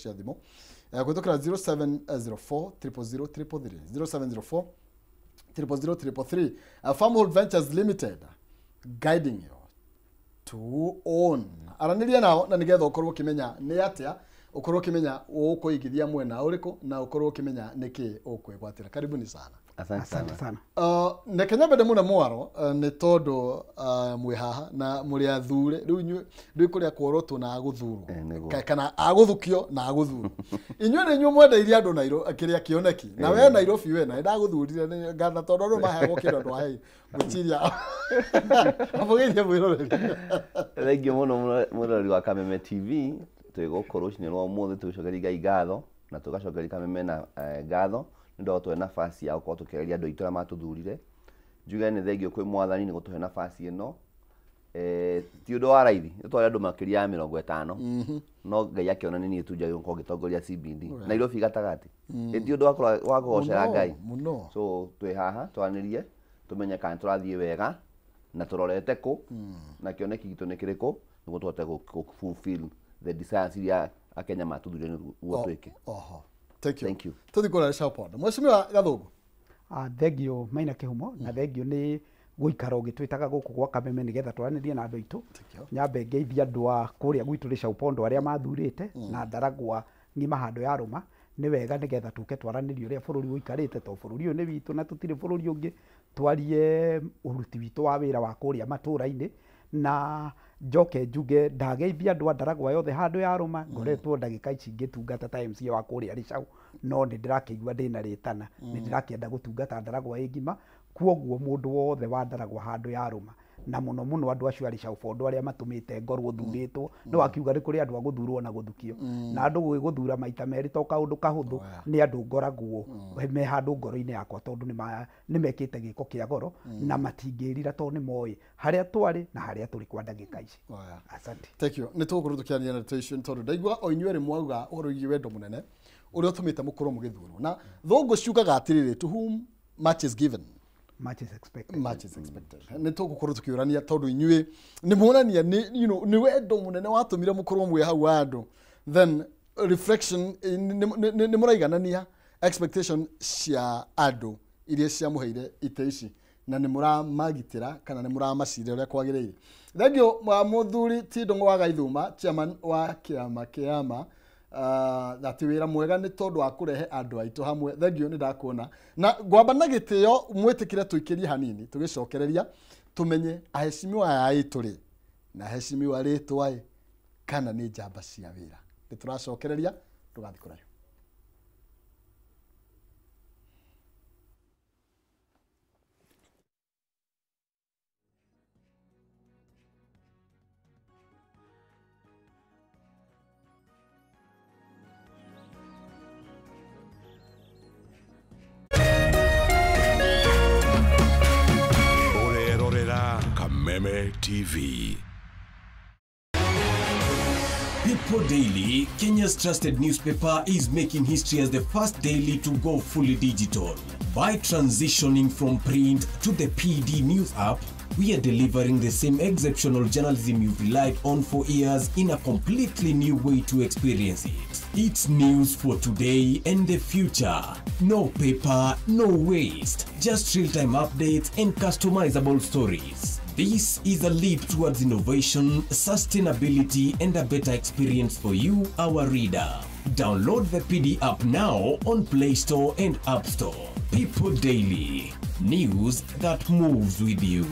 cia thimũ kũhĩtũkĩra 0704 000 333 0704 000 333. Farmhold Ventures Limited, guiding you to own. Aranĩria nao na nĩgetha ũkorwo ũkĩmenya nĩ atĩa, ũkorwo ũkĩmenya ũkũigithia mwena ũrĩkũ na ũkorwo ũkĩmenya nĩkĩ ũkwĩgwatĩra. Karibuni sana. Asante sana. Reke nyambe ndĩmũne mwaro nĩ tondũ mwĩ haha na mũrĩ athure rĩu inyuĩ ndũĩ kũrĩa kworotwo na agũthurwo kana agũthukio na agũthurwo. Inyuĩ nĩ inyuĩ mwendeirie andũ Nairobi kĩrĩa kĩoneki na we Nairobi we na ndagũthurire nĩ ngatha tondũ andũ maheagwo kĩndũ andũ aheire gwĩciria amũgeithie mwĩroreri. Thengiũ mũno mwĩroreri wa Kameme TV. Twĩ gũkũ rũcinĩ rwa ũmũthĩ tũgĩcokeria Ngai ngatho na tũgacokeria Kameme na ngatho nĩ ũndũ wa gũtũhe nafasi ya gũkorwo tũkĩarĩria andũ aitũ arĩa matũthurire. Njuge nĩ thengiũ kwĩ Mwathani nĩ gũtũhe nafasi ĩno. Ti ũndũ wa raithi, nĩ twarĩ andũ makĩria ya 50 no Ngai akĩona nĩ niĩ tu njagĩrĩirwo gũkorwo ngĩtongoria CBD Nairobi gatagatĩ. Ti ũndũ wa kũgocera Ngai. So twĩ haha twanĩrie tũmenye kana tũrathiĩ wega na tũrorete kũ na kĩoneki gitũ nĩ kĩrĩkũ nĩguo tũhote gũ fulfill the desires iria Akenya matũthurire nĩguo twĩke. Thank you. Thank you. Tũthiĩ kũrĩa Shapod. Mheshimiwa Gathũngũ. Thengio Maina Kĩhumo na thengio nĩ gũikara ũgĩtwĩtaga gũkũ gwa Kameme nĩgetha twaranĩrie na andũ aitũ. Nyambe ngeithie andũ a kũrĩa gwitũ Rĩcau Pondo arĩa mathurĩte na Ndaragwa ng'ima handũ ya rũma. Nĩ wega nĩgetha tũke twaranĩrie ũrĩa bũrũri ũikarĩte tondũ bũrũri ũyũ nĩ witũ na tũtirĩ bũrũri ũngĩ. Twarie ũruti witũ wa wĩra wa kũrĩa matũra-inĩ na njoke njuge ndageithia andũ a Ndaragwa yothe handũ ya rũma. Ngoretwo ndagĩka ici ngĩtungata ta MCA wa kũrĩa Rĩcau no nĩ ndĩrakĩigua ndĩna rĩtana, nĩ ndĩrakĩenda gũtungata Ndaragwa ĩ ng'ima. Kwoguo mũndũ wothe wa Ndaragwa handũ ya rũma na mũno mũno andũ acio a Rĩcau Bondo arĩa matũmĩte ngorwo thurĩtwo nĩ wakiuga nĩ kũrĩ andũ a gũthurwo na gũthukio na andũ gũgĩgũthura maita merĩ to kaũndũ kahũthũ. Nĩ andũ ngoragwo me handũ ngoro-inĩ yakwa tondũ nĩ mekĩte gĩko kĩa goro na matingĩrira tondũ nĩ moĩ harĩa twarĩ na harĩa tũrĩ kwa ndagĩka ici. Asante. Thank you. Nĩ tũgũkorwo tũkĩaria na ndeto icio tondũ ndaigua o inyuĩ erĩ mwauga ũhoro wĩgiĩ wendo mũnene ũrĩa ũtũmĩte mũkorwo mũgĩthurwo na thũngũ ciugaga atĩrĩrĩ, to whom much is given much is expected. Much is expected. Nĩ tũgũkorwo tũkĩũrania tondũ inyuĩ nĩ muonania nĩ you know nĩ wendo mũnene watũmire mũkorwo mwĩ hau andũ, then reflection nĩ mũraiganania expectation cia andũ iria ciamũheire ite ici na nĩ mũramagitĩra kana nĩ mũramacirĩra ũrĩa kwagĩrĩire. Thengio mũthuri ti Ndũng'ũ wa Gaithuma, chairman wa kĩama kĩama atĩ wĩra mwega nĩ tondũ wa kũrehe andũ aitũ hamwe. Thengio nĩ ndakuona na ngwamba na gĩtĩo mwĩtĩkĩre tũikĩrie hanini tũgĩcokereria tũmenye aheshimiwa aya aitũ rĩ na aheshimiwa rĩtwa ĩ kana nĩ njamba cia wĩra. Nĩ tũracokereria ndũgathiĩ kũraihu. Kameme TV. People Daily, Kenya's trusted newspaper, is making history as the first daily to go fully digital. By transitioning from print to the PD News app, we are delivering the same exceptional journalism you've relied on for years in a completely new way to experience it. It's news for today and the future. No paper, no waste. Just real-time updates and customizable stories. This is a leap towards innovation, sustainability, and a better experience for you, our reader. Download the PD app now on Play Store and App Store. People Daily, news that moves with you.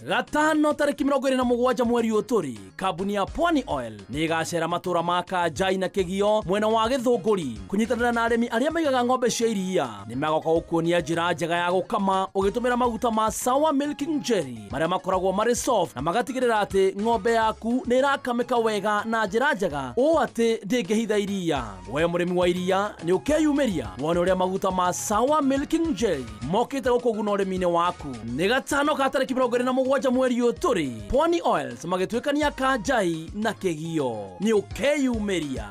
Gatano tarĩki 27 mweri ũyũ tũrĩ, kambuni ya Pwani Oil nĩ ĩgacera matũra ma Kanjai na Kĩgio mwena wa Gĩthũngũri kũnyitanĩra na arĩmi arĩa maigaga ng'ombe cia iria. Nĩ magoka gũkuonia njĩra njega ya gũkama ũgĩtũmĩra maguta ma Sour Milking Jelly marĩa makoragwo marĩ soft na magatigĩrĩra atĩ ng'ombe yaku nĩ ĩrakamĩka wega na njĩra njega ũũ atĩ ndĩngĩhitha iria. We mũrĩmi wa iria nĩ ũkeyumĩria wone ũrĩa maguta ma Sour Milking Jelly mokĩte gũkũguna ũrĩmi-inĩ waku. Nĩ gatano ka tarĩki 27 mweri ũyũ tũrĩ, Pwani Oils magĩtuĩkania Kanjai na Kĩgio. Nĩ ũkeyumĩria.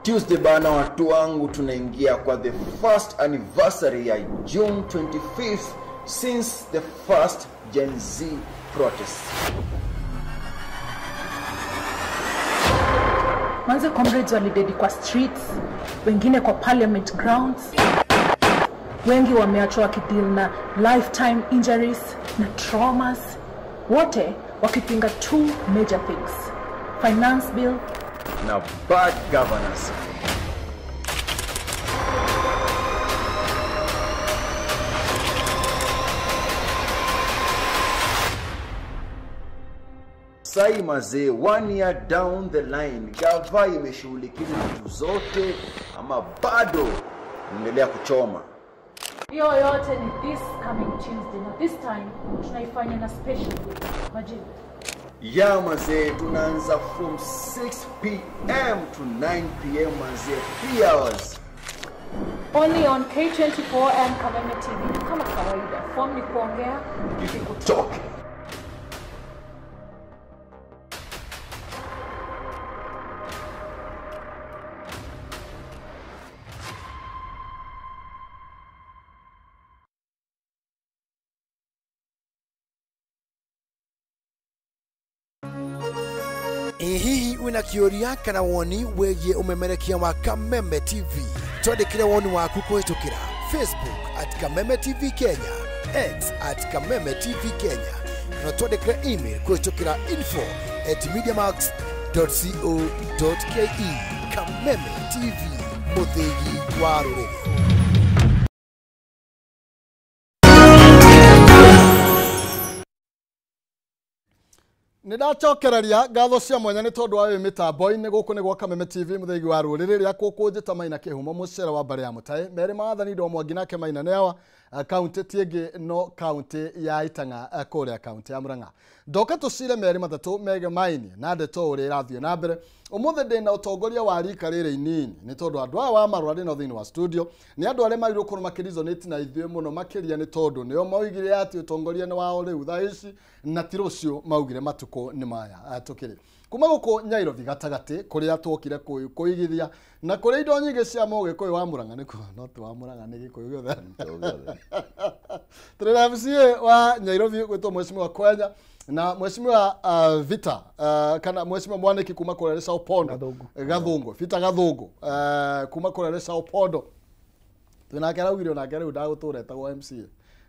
Tuesday bana, watu wangu, tunaingia kwa the first anniversary ya June 25th since the first Gen Z protest. Manze comrades walidedi kwa streets, wengine kwa parliament grounds, wengi wameachwa wakideal na lifetime injuries na traumas, wote wakipinga two major things: finance bill na bad governance. Sai mazee, 1 year down the line, gava imeshughulikia vitu zote ama bado endelea kuchoma? Hiyo yote ni this coming Tuesday, na this time tunaifanya na special majini. Ya mazee, tunaanza from 6 p.m. to 9 p.m. mazee, 3 hours. Only on K24 and Kameme TV. Kama kawaida, form ni kuongea, ikutoke. Hihi wina kiuria kana woni wegie umemerekia wa Kameme TV? Twandikire woni waku kuhitukira Facebook at Kameme TV Kenya, X at Kameme TV Kenya, na twandikire email kuhitukira info@mediamax.co.ke. Kameme TV, muthigi wa ruriri. Nĩndacokereria ngatho cia mwanya nĩ tondũ wa wĩ mĩtambo-inĩ gũkũ nĩ gwa Kameme TV mũthĩgi wa rũrĩrĩ rĩa kũkũnjĩta Maina Kĩhumo mũcere wa mbarĩ ya Mũtaĩ merĩ maathani ndo mwangi nake Maina nĩ awa kaunti ti ĩngĩ no kaunti ya Itang'a kũrĩa kaunti ya Murang'a. Ndoka tũcire merĩ matatũ mege maini na ndeto ũrĩa ĩrathiĩ na mbere ũmũthĩ ndĩna ũtongoria wa rika rĩrĩ inini nĩ tondũ andũ aya wa marũa ndĩna thĩinĩ wa studio nĩ andũ arĩa magĩrĩirwo gũkorwo makĩresonate na ithuĩ mũno makĩria nĩ tondũ nĩo maugire atĩ ũtongoria nĩ wao rĩu thaa ici na ti rũciũ maugire matukũ nĩ maya tũkĩrĩ kuma gũkũ Nyairobi gatagatĩ kũrĩa twokire kũigithia na kũrĩa indo nyingĩ cia mũgĩkũyũ wa Murang'a nĩ no ti wa Murang'a nĩ Gĩkũyũ gĩothe tũrĩ na MCA wa Nyairobi gwĩtwo Mheshimiwa Kwenya na Mheshimiwa Vita kana Mheshimiwa Mwaniki kuma kũrĩa Sao Pondo Gathungu Vita Gathungu kuma kũrĩa Sao Pondo twĩnake araugire onake rĩu ndagũtũra etagwo MCA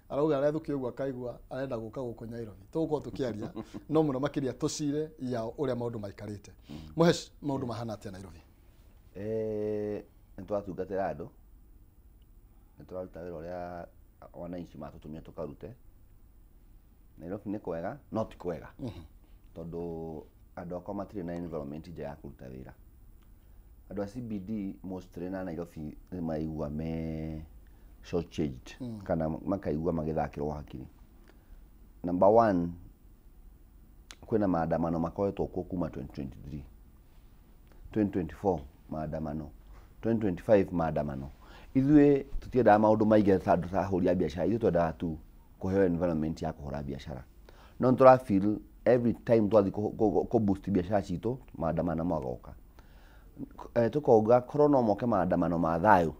arauga arethukia ũguo akaigua arenda gũka gũkũ Nairobi tũgũkorwo tũkĩaria no mũno makĩria tũcire ya ũrĩa maũndũ maikarĩte. Mũhesh, maũndũ mahana atĩa Nairobi? Nĩ tũratungatĩra andũ, nĩ tũraruta wĩra ũrĩa wananchi matũtũmire tũkarute. Nairobi nĩ kwega no ti kwega tondũ andũ akwa matirĩ na environment njega ya kũruta wĩra. Andũ a CBD mostly na Nairobi nĩ maigua me shortchanged kana makaigua magĩthakĩrwo hakiri. Number one, kwĩna maandamano makoretwo kuo kuma 2023, 2024 maandamano, 2025 maandamano. Ithuĩ tũtiendaga maũndũ maingĩ ta andũ ta ahũri a biacara, ithuĩ twendaga tu kũheo environment ya kũhũra biacara. No nĩ tũra feel every time twathiĩ kũ boost biacara citũ maandamano magoka. Tũkauga korwo no moke maandamano ma thayũ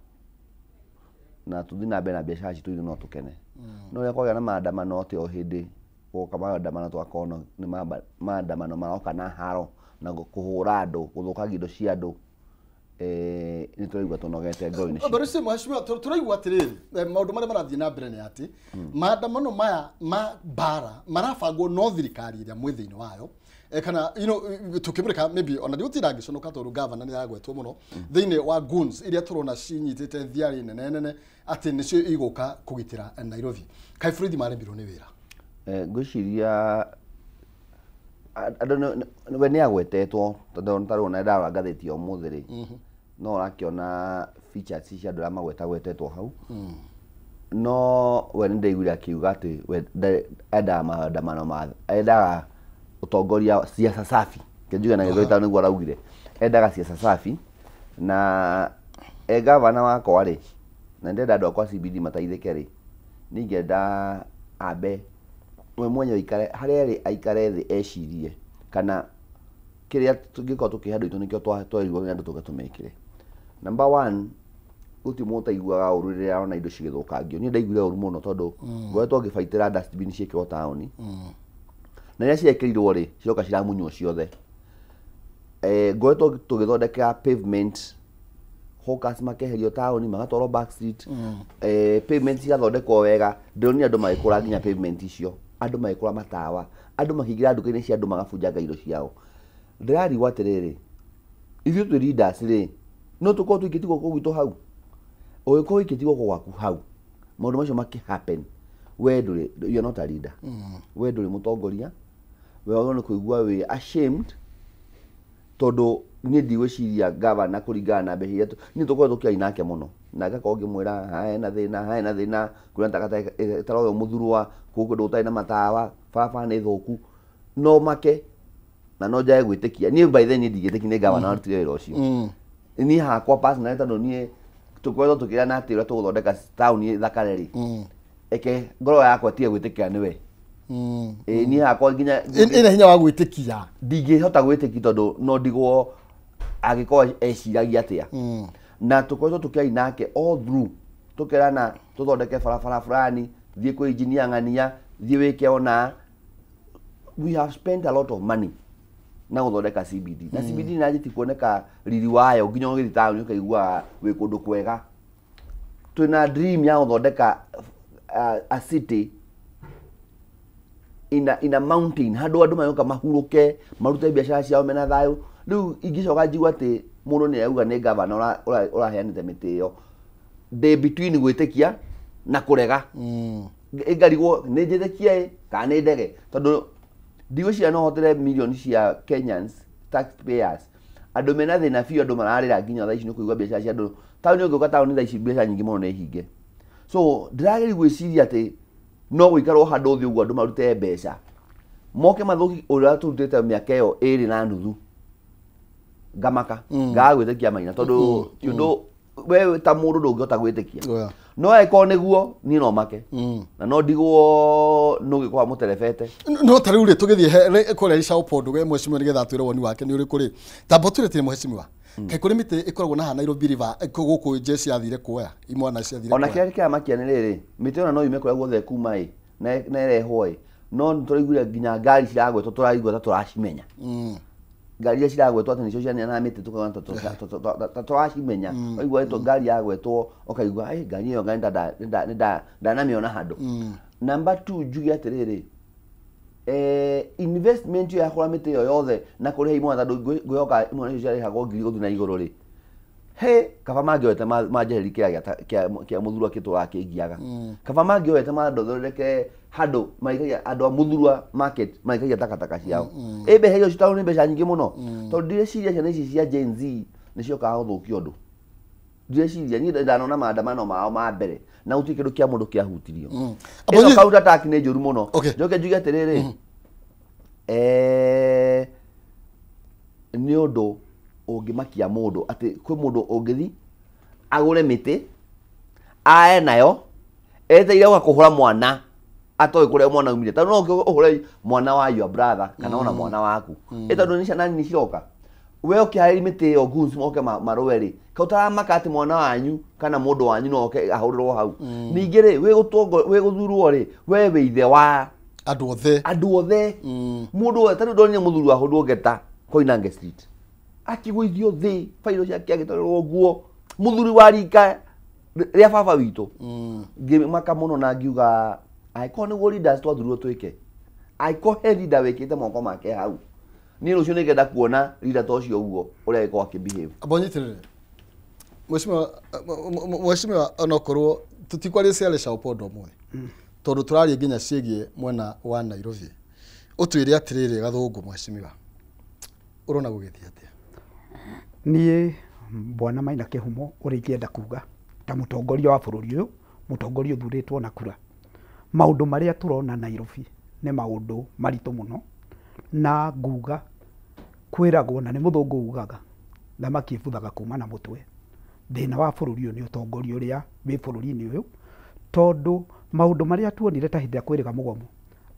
na tũthiĩ na mbere na biacara citũ ithuĩ no tũkene. No rĩrĩa kwagĩa na maandamano atĩ o hĩndĩ gwoka maandamano tũgakorwo nĩ maandamano maroka na haro na kũhũra andũ, gũthũkangia indo cia andũ, nĩ tũraigua tũnogete ngoro-inĩ citũ. Barisi mheshimiwa, tũraigua atĩrĩrĩ maũndũ marĩa marathiĩ na mbere nĩ atĩ maandamano maya ma mbara marabangwo no thirikari ĩrĩa mwĩ thĩinĩ wayo kana you know tukimurika maybe ona ndiũtinda ngĩconoka tondũ governor nĩ aragwetwo mũno thĩinĩ wa goons iria tũrona cinyitĩte thiarĩ nene nene atĩ nĩcio igũka kũgitĩra Nairobi. Kaĩ borithi maremirwo nĩ wĩra? Ngwĩciria andũ we nĩ agwetetwo tondũ ta rĩu ona ndarora ngathĩti ya ũmũthĩ rĩ no ũrakĩona features cia andũ arĩa magwetagwetetwo hau no we nĩ ndaiguire akiuga atĩ we endaga maandamano ma endaga ũtongoria siasa safi kĩnjuge na Gĩthweri nĩguo araugire endaga siasa safi na e gavana wakwa rĩ na ndĩrenda andũ akwa CBD mateithĩke rĩ ningĩenda ambe we mwenyewe aikare harĩa arĩ aikare thĩ ecirie kana kĩrĩa tũngĩkorwo tũkĩhe andũ aitũ nĩkĩo twerirwo nĩ andũ tũke tũmekĩre. Number one, gũtirĩ mũndũ ũtaiguaga ũru rĩrĩa arona indo cigĩthũkangio. Niĩ ndaiguire ũru mũno tondũ ngoretwo ngĩbaitĩra dustbin ciĩkĩrwo taũni, na rĩrĩa ciekĩrirwo rĩ, ciroka ciramunywo ciothe. Ngoretwo tũgĩthondeka pavement, hawkers makeherio taũni magatwarwo back street, pavement cigathondekwo wega. Ndĩronire andũ magĩkũra nginya pavement icio, andũ magĩkũra matawa, andũ makĩingĩra nduka-inĩ cia andũ magabunjanga indo ciao. Ndĩrarigwo atĩrĩrĩ, ithuĩ twĩ leaders rĩ, no tũkorwo tũikĩtie guoko gwitũ hau? Ũngĩkorwo ũikĩtie guoko gwaku hau, maũndũ macio makĩ happen, we ndũrĩ, you are not a leader. We ndũrĩ mũtongoria, we wagĩrĩirwo nĩ kũigua wĩ ashamed, tondũ niĩ ndigwĩciria gavana kũringana na mbeca iria niĩ tũkoretwo tũkĩaria nake mũno, na ngakorwo ngĩmwĩra haha hena thĩna, haha hena thĩna, kwĩna takataka ĩtaroywo mũthurwa, kũu kũndũ gũtarĩ na matawa, barabara nĩ thũku. No make na no njage gwĩtĩkia. Niĩ by then niĩ ndingĩtĩkia nĩ gavana warutire wĩra ũcio. Niĩ hakwa personally, tondũ niĩ tũkoretwo tũkĩrana atĩ ũrĩa tũgũthondeka taũni ĩthakare rĩ, eke ngoro yakwa ĩtige gwĩtĩkĩra nĩwe. Ĩĩ, niĩ hakwa nginya Ĩna hinya wa gwĩtĩkia. Ndingĩhota gwĩtĩkia tondũ no ndigwo angĩkorwo eciragia atĩa. Na tũkoretwo tũkĩaria nake all through, tũkerana tũthondeke barabara fulani, thiĩ kwĩ engineer ng'ania, thiĩ wĩke ona. We have spent a lot of money na gũthondeka CBD, na CBD nĩ yanjĩtie kuoneka riri wayo, nginya ũgĩthiĩ taũni ũkaigua wĩ kũndũ kwega. Twĩna dream ya gũthondeka a city in a mountain, handũ andũ magĩũka mahurũke, marute biacara ciao mena thayũ. Rĩu ingĩcoka njigua atĩ mũndũ nĩ auga nĩ gavana ũraheanĩte mĩtĩ ĩyo, ndĩ between gwĩtĩkia na kũrega. Ngarigwo nĩ njĩtĩkie ĩ kana nĩ ndege, tondũ ndigwĩciria no hotere milioni cia Kenyans taxpayers, andũ mena thĩna biũ, andũ mararĩra nginya thaa ici nĩ kũigua biacara cia andũ taũni. Ũngĩũka taũni thaa ici, biacara nyingĩ mũno nĩ hinge. So ndĩrageria gwĩciria atĩ no gũikarwo handũ thĩ ũguo, andũ marute mbeca moke mathũki ũrĩa tũrutĩte mĩaka ĩyo 2.5. Ngamaka ngaga gwĩtĩkia Maina, tondũ ti ũndũ we ta mũndũ ndũngĩhota gwĩtĩkia. No angĩkorwo nĩguo, niĩ no make na no ndigwo nũgĩkorwo mũterebete. No ta rĩu rĩ, tũgĩthiĩ kũrĩa Icao Pondo we mheshimiwa, nĩgetha atwĩre woni wake nĩ ũrĩkũ rĩ, tamba ũtwĩre mheshimiwa, kaĩ kũrĩ mĩtĩ ĩkoragwo na haha Nairobi River gũkũ jeshi yathire kuoya imwana ciathire Ona kuoya? kĩrĩa kĩramakia nĩ rĩrĩ, mĩtĩ ĩno no yume kũrĩa guothe kuma ĩ na ĩrehwo ĩ, no nĩtũraiguire nginya ngari ciragwetwo, tũraigua ta tũracimenya, ngari iria ciragwetwo atĩ nĩcio cianeanaga mĩtĩ, tũkauga ta tũracimenya. Waigua ĩtwo ngari yagwetwo, ũkaigua "Ĩ, ngari ĩyo ngari ndanamĩona handũ." Number two, njuge atĩrĩrĩ, investment ĩyo ya kũgũra mĩtĩ ĩyo yothe na kũrĩha imwana, tondũ ngwĩhoka imwana icio ciarĩhagwo ngiri gũthiĩ na igũrũ rĩ, he kaba mangĩoete manjeherie kĩrĩa kĩa mũthurwa kĩtũraga kĩngiaga, kaba mangĩoete mandothondeke handũ marĩkagia andũ a mũthurwa market, marĩkagia takataka ciao. Ĩ mbeca icio citaro nĩ mbeca nyingĩ mũno, tondũ ndireciria ciana ici cia Gen Z nĩciokaga gũthũkia ũndũ. Ndireciria, niĩ ndanona maandamano mao ma mbere na gũtirĩ kĩndũ kĩa mũndũ kĩahutirio. Ĩno counter attack nĩ njũru mũno. Njoke njuge atĩrĩrĩ, nĩ ũndũ ũngĩmakia mũndũ atĩ kwĩ mũndũ ũngĩthi agũre mĩtĩ ae nayo eteire gũka kũhũra mwana atoĩ kũrĩa mwana umire, tondũ no ũke ũhũre mwana wa your brother kana ona mwana waku, ĩ tondũ nĩ ciana nini ciroka, we ũkĩharĩria mĩtĩ ĩyo goons moke marũe rĩ, kaĩ ũtaramaka atĩ mwana wanyu kana mũndũ wanyu no oke ahũrĩrwo hau? Ningĩ rĩ, wĩ gũthurwo rĩ, we wĩ ithe wa andũ othe. Andũ othe, mũndũ wothe. Ta rĩu ndonire mũthuri wahũrwo ngeta Koinange Street, akĩgũithio thĩ, bairo ciake agĩtwarĩrwo nguo, mũthuri wa rika rĩa baba witũ. Ngĩmaka mũno na ngiuga angĩkorwo nĩguo leaders twathurirwo twĩke, angĩkorwo he leader wĩkĩte moko make hau, niĩ rũciũ nĩngenda kuona leader ta ũcio ũguo ũrĩa agĩkorwo akĩbehave. Amba ũnyitĩrĩre mheshimiwa, onokorwo tũtikwaria cia Icao Pondo ũmũthĩ, tondũ tũraria nginya ciĩgiĩ mwena wa Nairobi, ũtwĩre atĩrĩrĩ, gathũngũ, mheshimiwa, ũrona gũgĩthiĩ atĩa? Niĩ bwana Maina Kĩhumo, ũrĩa ingĩenda kuga ta mũtongoria wa bũrũri ũyũ, mũtongoria ũthurĩtwo na kura, maũndũ marĩa tũrona Nairobi nĩ maũndũ maritũ mũno, na nguga kwĩragwo na nĩ mũthũngũ ugaga thamaki ĩbuthaga kuma na mũtwe. Thĩna wa bũrũri ũyũ nĩ ũtongoria ũrĩa wĩ bũrũri-inĩ ũyũ, tondũ maũndũ marĩa tuonire ta hĩndĩ ĩrĩa kwĩrĩga mũgomo,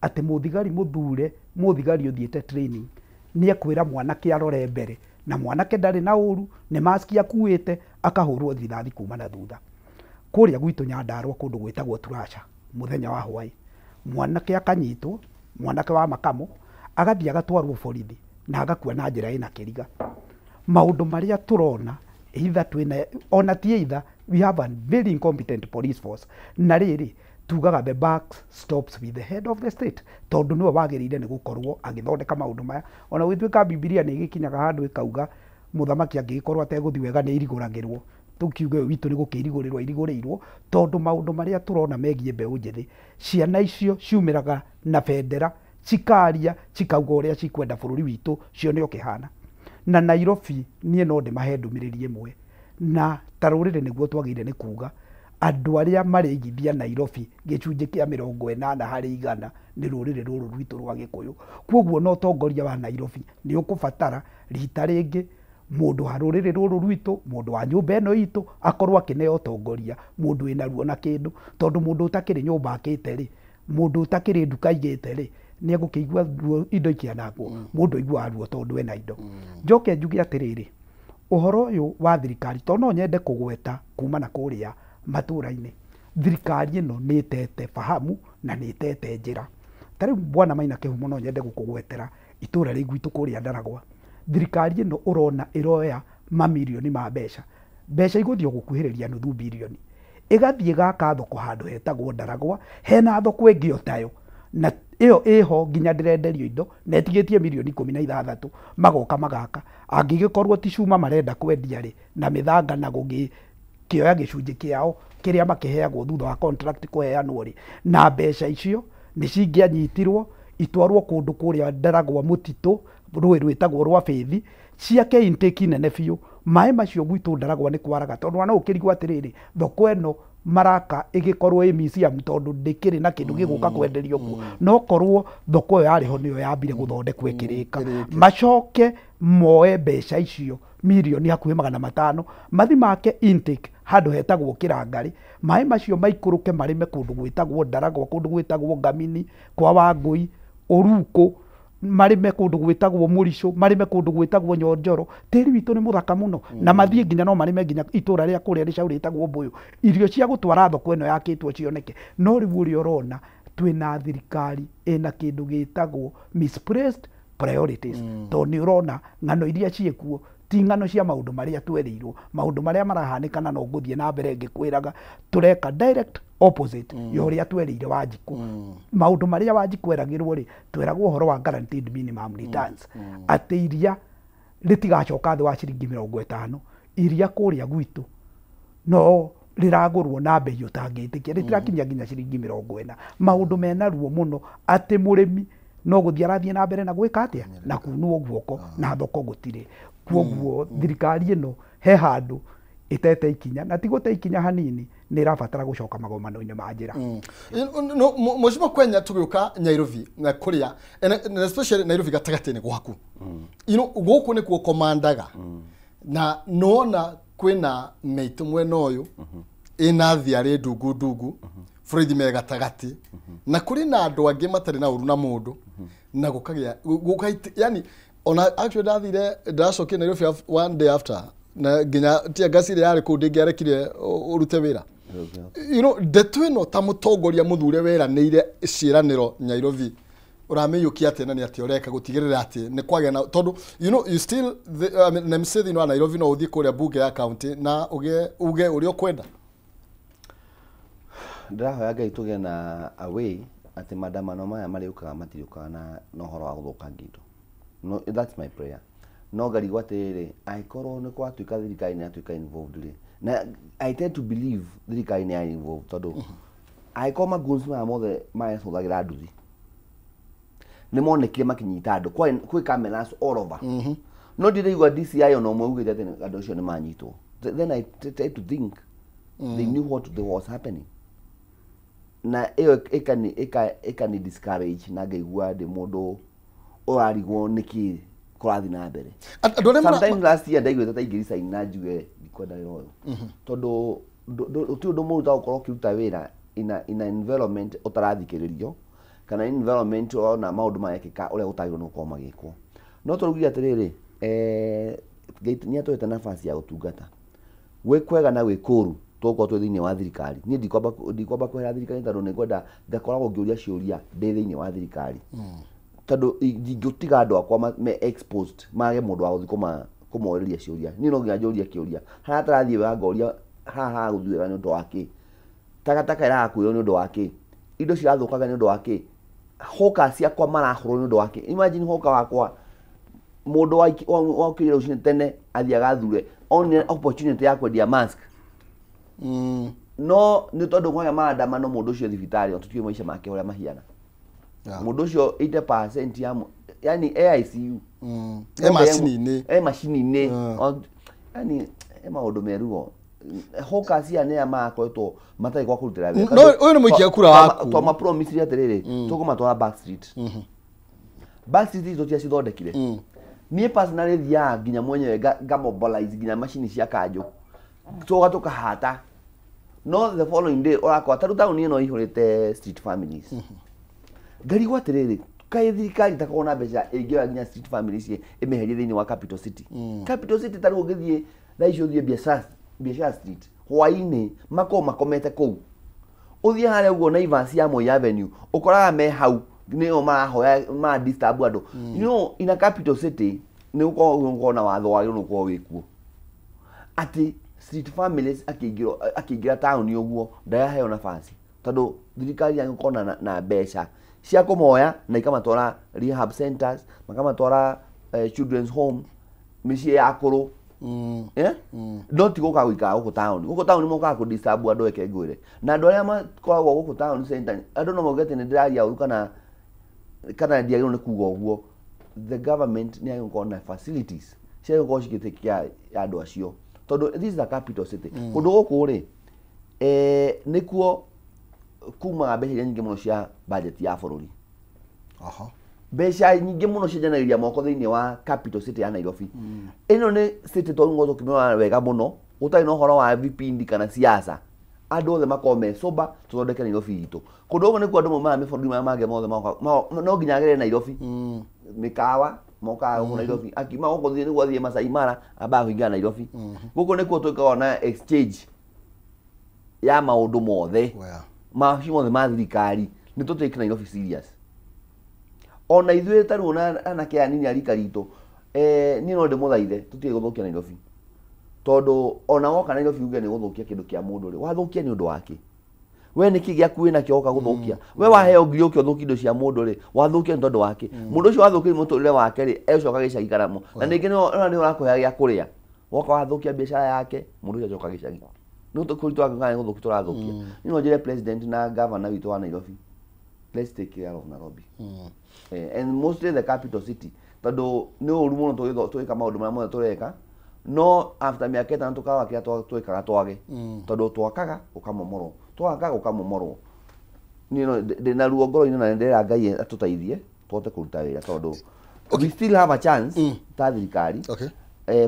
atĩ mũthigari mũthure, mũthigari ũthiĩte training nĩ ekwĩra mwanake arore mbere. Na mwanake ndarĩ na ũru, nĩ maski akuĩte, akahũrwo rithathi kuma na thutha. Kũrĩa gwitũ Nyandarua kũndũ gwĩtagwo Turasha, mũthenya wa hwaĩ, mwanake akanyitwo, mwanake wa makamo, agathiĩ agatwarwo borithi na agakua na njĩra ĩna kĩriga. Maũndũ marĩa tũrona, either twĩna, ona ti either, we have a very incompetent police force. Na rĩrĩ, tugaga the buck stops with the head of the state, tondũ nĩwe wagĩrĩire nĩ gũkorwo agĩthondeka maũndũ maya. Ona gũtuĩka Bibilia nĩ ĩgĩkinyaga handũ ĩkauga mũthamaki angĩgĩkorwo ategũthiĩ wega nĩ irigũragĩrwo, tũkiuge ũyũ witũ nĩ gũkĩirigũrĩrwo irigũrĩirwo, tondũ maũndũ marĩa tũrona megiĩ mbeũ njĩthĩ, ciana icio ciumĩraga na bendera, cikaria, cikauga ũrĩa cikwenda bũrũri witũ cione ũkĩhana. Na Nairobi niĩ no ndĩmahe ndũmĩrĩri ĩmwe, na ta rũrĩrĩ nĩguo twagĩrĩire nĩ kuga andũ arĩa marĩigithia Nairobi gĩcunjĩ kĩa 80% nĩ rũrĩrĩ rũrũ rwitũ rwa Gĩkũyũ. Kwoguo na ũtongoria wa Nairobi nĩ ũkũbatara rita rĩngĩ mũndũ wa rũrĩrĩ rũrũ rwitũ, mũndũ wa nyũmba ĩno itũ akorwo akĩneo ũtongoria, mũndũ wĩna ruo na kĩndũ, tondũ mũndũ ũtakĩrĩ nyũmba akĩte rĩ, mũndũ ũtakĩrĩ nduka aigĩte rĩ, nĩ egũkĩigua ruo indo ikĩanangwo. Mũndũ aiguaga ruo tondũ ena indo. Njoke njuge atĩrĩrĩ, ũhoro ũyũ wa thirikari, tondũ no nyende kũgweta kuma na kũrĩa matũra-inĩ, thirikari ĩno nĩ ĩtete fahamu na nĩ ĩtete njĩra. Ta rĩu Bwana Maina Kĩhumo no nyende gũkũgwetera itũra rĩ gwitũ kũrĩa Ndaragwa. Thirikari ĩno ũrona ĩroya mamirioni ma mbeca, mbeca igũthiĩ gũkuhĩrĩria nuthu birioni, ĩgathiĩ gaka thoko handũ hetagwo Ndaragwa, hena thoko ĩngĩ o tayo, na ĩyo ĩho nginya ndĩrenderio indo na ĩtigĩtie mirioni 16, magoka magaka. Angĩgĩkorwo ti cuma marenda kwendia rĩ, na mĩthanga na gũgĩkĩoya gĩcunjĩ kĩao kĩrĩa makĩheagwo thutha wa contract kũheanwo rĩ, na mbeca icio nĩ cingĩanyitirwo itwarwo kũndũ kũrĩa Ndaragwa mũtitũ, rũĩ rwĩtagwo rwa Bĩthi, ciake intake nene biũ. Maĩ macio gwitũ Ndaragwa nĩ kwaraga, tondũ ona ũkĩrigwo atĩrĩrĩ, thoko ĩno maraka ĩgĩkorwo ĩ museum tondũ ndĩkĩrĩ na kĩndũ gĩgũka kwenderio kuo. No korwo thoko ĩyo yarĩ ho nĩyo yambire gũthondekwo ĩkĩrĩka, macoke moe mbeca icio mirioni hakuhĩ 500 mathi make intake handũ hetagwo Kĩrangarĩ, maĩ macio maikũrũke marĩme kũndũ gwĩtagwo Ndaragwa, kũndũ gwĩtagwo Ngamini, kwa Wangũi, Ũrukũ, marĩme kũndũ gwĩtagwo Mũricũ, marĩme kũndũ gwĩtagwo Nyonjoro. Tĩri witũ nĩ mũthaka mũno, na mathiĩ nginya no marĩme nginya itũra rĩa kũrĩa rĩcaũ rĩtagwo Mbũyũ, irio cia gũtwara thoko ĩno yakĩtwo cioneke. No rĩu ũrĩa ũrona twĩna thirikari ĩna kĩndũ gĩtagwo misplaced priorities, tondũ nĩ ũrona ng'ano iria ciĩkuo ti ng'ano cia maũndũ marĩa twerĩirwo, maũndũ marĩa marahanĩka, na no ngũthiĩ na mbere ngĩkwĩraga tũreka direct opposite ya ũrĩa twerĩire Wanjikũ. Maũndũ marĩa Wanjikũ eragĩrwo rĩ, tweragwo ũhoro wa guaranteed minimum returns, atĩ iria rĩtigacoka thĩ wa ciringi 50, iria kũrĩa gwitũ no rĩragũrwo na mbei ũtangĩtĩkia, rĩtirakinya nginya ciringi 40. Maũndũ mena ruo mũno atĩ mũrĩmi no gũthiĩ arathiĩ na mbere na gwĩka atĩa, na kunwo guoko na thoko gũtirĩ. Kwoguo thirikari ĩno he handũ ĩtete ikinya, na ti gũte ikinya hanini, nĩ ĩrabatara gũcoka magomano-inĩ ma njĩra. Mheshimiwa Kwenya, tũgĩũka Nairobi na kũrĩa, and especially Nairobi gatagatĩ-inĩ gwaku, you know, gũkũ nĩkuo komandaga, na nĩwona kwĩna mĩitũ mwena ũyũ ĩna thiarĩ ndungu ndungu, borithi me gatagatĩ, na kũrĩ na andũ angĩ matarĩ na ũru na mũndũ, na gũkagĩa gũka, yani ona actually ndathire ndacokire Nairobi one day after, na nginya tear gas ĩrĩa yarĩ kũu ndĩngĩarekire ũrute wĩra. You know, ndeto ĩno ta mũtongoria mũthure weranĩire ciĩranĩro Nairobi, ũramĩiyũkia atĩa na nĩ atĩa ũreka gũtigĩrĩra atĩ nĩ kwagĩa na, tondũ you know, you still the, I mean, MC thĩinĩ wa Nairobi no ũthiĩ kũrĩa bunge ya county na uge uge ũrĩa ũkwenda. Ndĩrahoya Ngai tũgĩe na a way atĩ maandamano maya marĩũkaga matirĩũkaga na ũhoro wa gũthũkangia indo. No, that's my prayer. No ngarigwo atĩrĩrĩ, angĩkorwo nĩ kwatuĩka thirikari nĩ yatuĩka involved rĩ, na I tend to believe thirikari nĩ ya involved, tondũ angĩkorwo magoons maya mothe marecũthagĩra nduthi nĩ monekire makĩnyita andũ, kwĩ cameras all over, no ndiraigua DCI ona ũmwe ugĩte atĩ andũ acio nĩ manyitwo. Then I try to think they knew what was happening, na ĩyo ĩkani discourage na ngaigua ndĩ mũndũ ũrarigwo nĩkĩ kũrathiĩ na mbere. Andũ arĩa Sometime last year ndaiguĩte ta ingĩresign na njuge ndikwenda wĩra ũyũ, tondũ gũtirĩ ũndũ mũru ta gũkorwo ũkĩruta wĩra in a environment ũtarathikĩrĩrio, kana environment ona maũndũ marekĩka ũrĩa gũtagĩrĩirwo nĩ gũkorwo magĩkwo. No tũraugire atĩrĩrĩ, Ngai nĩ atũhete nafasi ya gũtungata gwĩ kwega na gwĩ kũru tũgũkorwo twĩ thĩinĩ wa thirikari. Niĩ ndikwamba kwehera thirikari tondũ nĩngwenda ngakoragwo ngĩũria ciũria ndĩ thĩinĩ wa thirikari, tondũ ndingĩtiga andũ akwa me exposed mage mũndũ wa gũthiĩ kũmorĩria ciũria. Niĩ no nginya njũrie kĩũria harĩa tarathiĩ wega, ngoria haha hagũthiĩ wega nĩ ũndũ wa kĩ, takataka ĩrakuĩrwo nĩ ũndũ wa kĩ, indo cirathũkaga nĩ ũndũ wa kĩ, hoka ciakwa marahũrwo nĩ ũndũ wa kĩ. Imagine hoka wakwa mũndũ waukĩrire rũcinĩ tene athiĩ agathure one opportunity ya kwendia mask, no nĩ tondũ kwagĩa maandamano mũndũ ũcio thibitarĩ tũtiũĩ maica make ũrĩa mahiana. Mũndũ ũcio 80% ya yani AICU e macini-inĩ, yani e maũndũ meruo. Hoka cia nĩ aya makoretwo matarĩ gwa kũrutĩra wĩra. No ũyũ nĩ mũikia kura waku. Twama promise atĩrĩrĩ tũkũmatwara back street. Back street icio tiacithondekire. Niĩ personally thiaga nginya mwenyewe nga mobilize nginya macini cia kanjũ tũga tũkahata, no the following day ũrakora tarĩu taũni ĩno ĩihũrĩte street families. Ngarigwo atĩrĩrĩ, kaĩ thirikari itakoragwo na mbeca ĩngĩoya nginya street families ĩmeherie thĩinĩ wa capital city. Capital city tarĩu ũngĩthiĩ thaa ici ũthiĩ biashara street hwaĩ-inĩ makorwo makomete kũu, ũthiĩ harĩa ũguo Naivas ya Moi Avenue ũkoraga me hau nĩo marahoya ma disturb andũ. You know, in a capital city nĩ gũkoragwo na watho wagĩrĩirwo nĩ gũkorwo wĩkuo atĩ street families akĩingĩra taũni ũguo ndaraheo nafasi, tondũ thirikari yagĩkorwo na mbeca cia kũmoya na ikamatwara rehab centers, makamatwara children's home, mĩciĩ ya akũrũ. No ti gũka gũikara gũkũ taũni. Gũkũ taũni mokaga kũ disturb andũ, eke ngwĩre. Na andũ arĩa makoragwo gũkũ taũni center, andũ no mauge atĩ nĩ ndĩraria ũru kana ndiagĩrĩirwo nĩ kuga ũguo. The government nĩ yagĩrĩirwo gũkorwo na facilities cia gũkorwo cigĩtĩkia andũ acio, tondũ this is a capital city. Kũndũ gũkũ rĩ nĩkuo kumaga mbeca iria nyingĩ mũno cia budget ya bũrũri. Mbeca nyingĩ mũno cianjanagĩria moko thĩinĩ wa capital city ya Nairobi. Ĩno nĩ city tondũ tũkĩmĩrora wega mũno, gũtarĩ na ũhoro wa vipindi kana siasa, andũ othe makorwo me sober, tũthondeke Nairobi itũ. Kũndũ gũkũ nĩkuo andũ maumaga mabũrũri marĩa mangĩ mothe moka, no nginya agerere Nairobi. Mĩkawa mokaga gũkũ Nairobi, akiuma gũkũ thiĩ nĩguo athiĩ Masai Mara ambaga kũingĩra Nairobi. Gũkũ nĩkuo twĩkaga na exchange ya maũndũ mothe, mawabici mothe ma thirikari, nĩ tũ take Nairobi serious. Ona ithuĩ tarĩu ona anake anini a rika ritũ, niĩ no ndĩmũthaithe tũtige gũthũkia Nairobi, tondũ ona woka Nairobi uge nĩ gũthũkia kĩndũ kĩa mũndũ rĩ, wathũkia nĩ ũndũ wake. We nĩkĩ gĩaku wĩnakĩo woka gũthũkia? We waheo ngiri ũke ũthũkie indo cia mũndũ rĩ, wathũkia nĩ tondũ wake. Mũndũ ũcio wathũkia mũtũrĩre wake rĩ, egũcoka gĩcagi karamo. Na ningĩ nĩ ũrakũhe gĩa kũrĩa, woka wathũkia biacara yake, mũndũ ũcio acoka gĩcagi. Nĩ tũkũritũ kana nĩ gũthũkia tũrathũkia. Niĩ no njĩre president na governor witũ wa Nairobi, let's take care of Nairobi. And mostly the capital city, tondũ nĩ ũru mũno tũgĩka maũndũ marĩa mothe tũreka, no after mĩaka ĩtano tũkaga kĩrĩa twĩkaga twage, tondũ twakaga ũkamomorwo, twakaga ũkamomorwo. Niĩ no ndĩna ruo ngoro-inĩ na nĩndĩrera Ngai atũteithie tũhote kũruta wĩra, tondũ we still have a chance ta thirikari.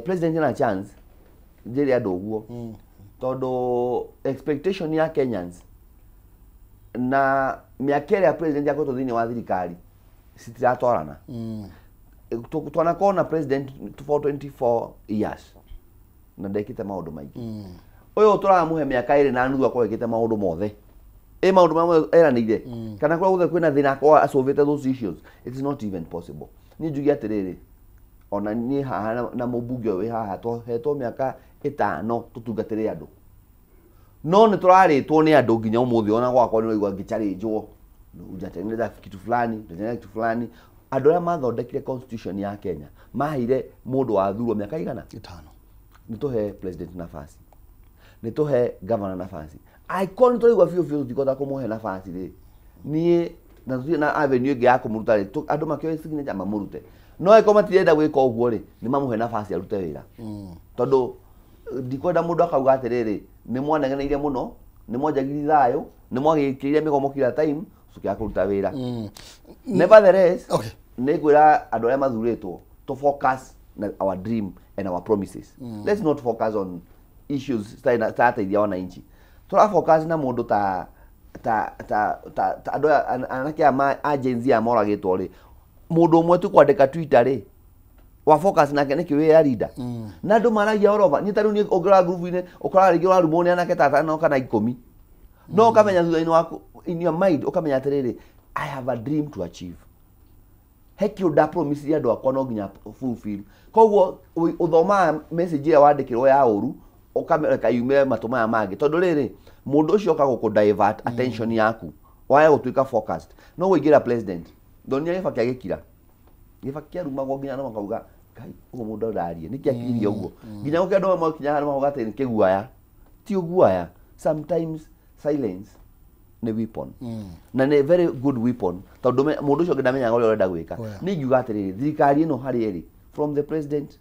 President ena chance njĩre andũ ũguo, tondũ expectation ya Kenyans na mĩaka ĩrĩa president akoretwo thĩinĩ wa thirikari citiratwarana. Twanakorwo na president for 24 years na ndekĩte maũndũ maingĩ. Ũyũ tũramũhe mĩaka 2.5 akorwo ekĩte maũndũ mothe, ĩ maũndũ marĩa mothe eranĩire, kana kũrĩa guothe kwĩna thĩna akorwo asolvĩte those issues. It is not even possible. Niĩ njuge atĩrĩrĩ, ona niĩ haha na mũmbunge ũyũ wĩ haha tũhetwo mĩaka 5 tũtungatĩre andũ, no nĩ tũrarĩtwo nĩ andũ nginya ũmũthĩ. Ona gwakwa nĩ ũraigua ngĩcharĩnjwo, hujatengeneza kitu fulani, hujatengeneza kitu fulani. Andũ arĩa mathondekire constitution ya Kenya maheire mũndũ wathurwo mĩaka igana? 5. Nĩ tũhe president nafasi, nĩ tũhe governor nafasi. Angĩkorwo nĩ tũraigua biũ biũ tũtikũhota kũmũhe nafasi rĩ, niĩ na tũtirĩ na avenue ĩngĩ ya kũmũruta rĩ, andũ makĩoe signature mamũrute. No angĩkorwo matirenda gwĩka ũguo rĩ, nĩ mamũhe nafasi arute wĩra, tondũ ndikwenda mũndũ akauga atĩrĩrĩ, nĩ mwanegeneire mũno, nĩ mwanjagiri thayũ, nĩ mwagĩkĩrire mĩgomo kila time, tũkĩaga kũruta wĩra. Nevertheless, nĩ ngwĩra andũ arĩa mathurĩtwo to focus na our dream and our promises. Let's not focus on issues citarateithia wananchi. Tũra focus na mũndũ ta ta ta ta andũ anake aya a Gen Z aya moragĩtwo rĩ, mũndũ ũmwe tu kwandĩka Twitter rĩ, Wa focus nake nĩkĩ wĩ ya leader. Na andũ maragia orova nĩ ta rĩu niĩ ũngĩrora group-inĩ ũkoraga rĩngĩ ũrarumwo nĩ anake ta atano kana 10. No ũkamenya thutha-inĩ waku in your mind ũkamenya atĩrĩrĩ, I have a dream to achieve. He kĩũndũ ndapromise andũ akwa no nginya fulfill. Koguo ũthomaga message ĩrĩa wandĩkĩrwo ya ũru ũkamĩreka yumĩre matũ maya mangĩ, tondũ rĩrĩ mũndũ ũcio oka gũkũ divert attention yaku waya gũtuĩka focused. No wĩingĩra president ndonire Gĩbaki agĩkira, Gĩbaki kĩarumagwo nginya no makauga Ngai ũguo mũndũ araria nĩkĩ akiririe ũguo, nginya gũkĩ andũ amwe makinya handũ makauga atĩ nĩ kĩguaya. Ti ũguaya, sometimes silence nĩ weapon. Na nĩ very good weapon, tondũ mũndũ ũcio ũngĩ ndamenyaga ũrĩa ũrenda gwĩka. Nĩ ingiuga atĩrĩrĩ, thirikari ĩno harĩ ĩrĩ, from the president,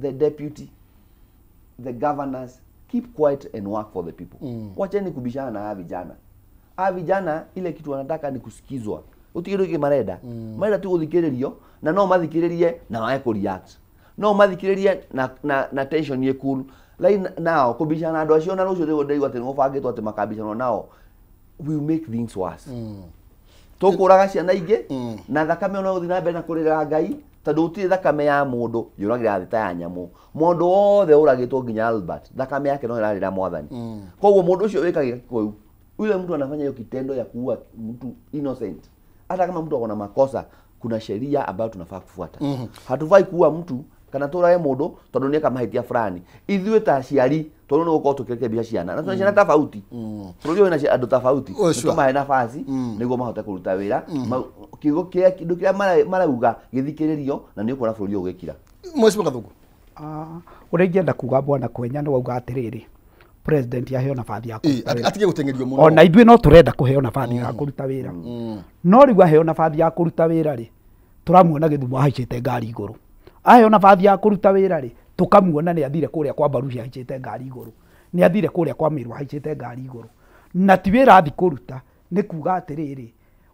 the deputy, the governors, keep quiet and work for the people. Wacheni kubishana na hawa vijana. Hawa vijana ile kitu wanataka ni kusikizwa. Utigire kĩ marenda. Marenda tu gũthikĩrĩrio, na no mathikĩrĩrie na wage kũ react. No mathikĩrĩrie na tension ĩ cool. Right now kubishana na andũ acio na rũciũ rĩu ndĩraigua atĩ nĩgũbangĩtwo atĩ makabicana nao, we make things worse. Tũkũraga ciana ingĩ na thakame ona gũthiĩ na mbere na kũrĩra Ngai, tondũ gũtirĩ thakame ya mũndũ yũragĩra thĩ ta ya nyamũ. Mũndũ wothe ũragĩtwo nginya Albert, thakame yake no ĩrarĩra mwathani. Koguo mũndũ ũcio wĩkaga kĩu, yule mtu anafanya hiyo kitendo ya kuua mtu innocent, hata kama mtu akona makosa, kuna sheria ambayo tunafaa kufuata. Hatufai kuua mtu kana tũrage mũndũ tondũ nĩeka mahĩtia fulani. Ithuĩ ta aciari tondũ nĩ gũkorwo tũkĩrekebisha ciana na tũna ciana tofauti, bũrũri ũyũ wĩna andũ tofauti, nĩtũmahe nafasi nĩguo mahote kũruta wĩra. Kiugo kĩrĩa kĩndũ kĩrĩa marauga gĩthikĩrĩrio, na nĩ ũkuona bũrũri ũyũ ũgĩkira. Mheshimiwa Gathuku, ũrĩa ingĩenda kuga bwana Kwenya nĩ wauga atĩrĩrĩ, president aheo nabathi ya kũruta wĩra. Atige gũteng'erio mũno. Ona ithuĩ no tũrenda kũheo nabathi ya kũruta wĩra. No rĩu aheo nabathi ya kũruta wĩra rĩ, tũramuona Gĩthumo ahaicĩte ngari igũrũ. Aheo nabathi ya kũruta wĩra rĩ, tũkamuona nĩ athire kũrĩa kwa Mbaruhi ahaicĩte ngari igũrũ, nĩ athire kũrĩa kwa Mĩrũ ahaicĩte ngari igũrũ. Na ti wĩra athi kũruta, nĩ kuga atĩrĩrĩ,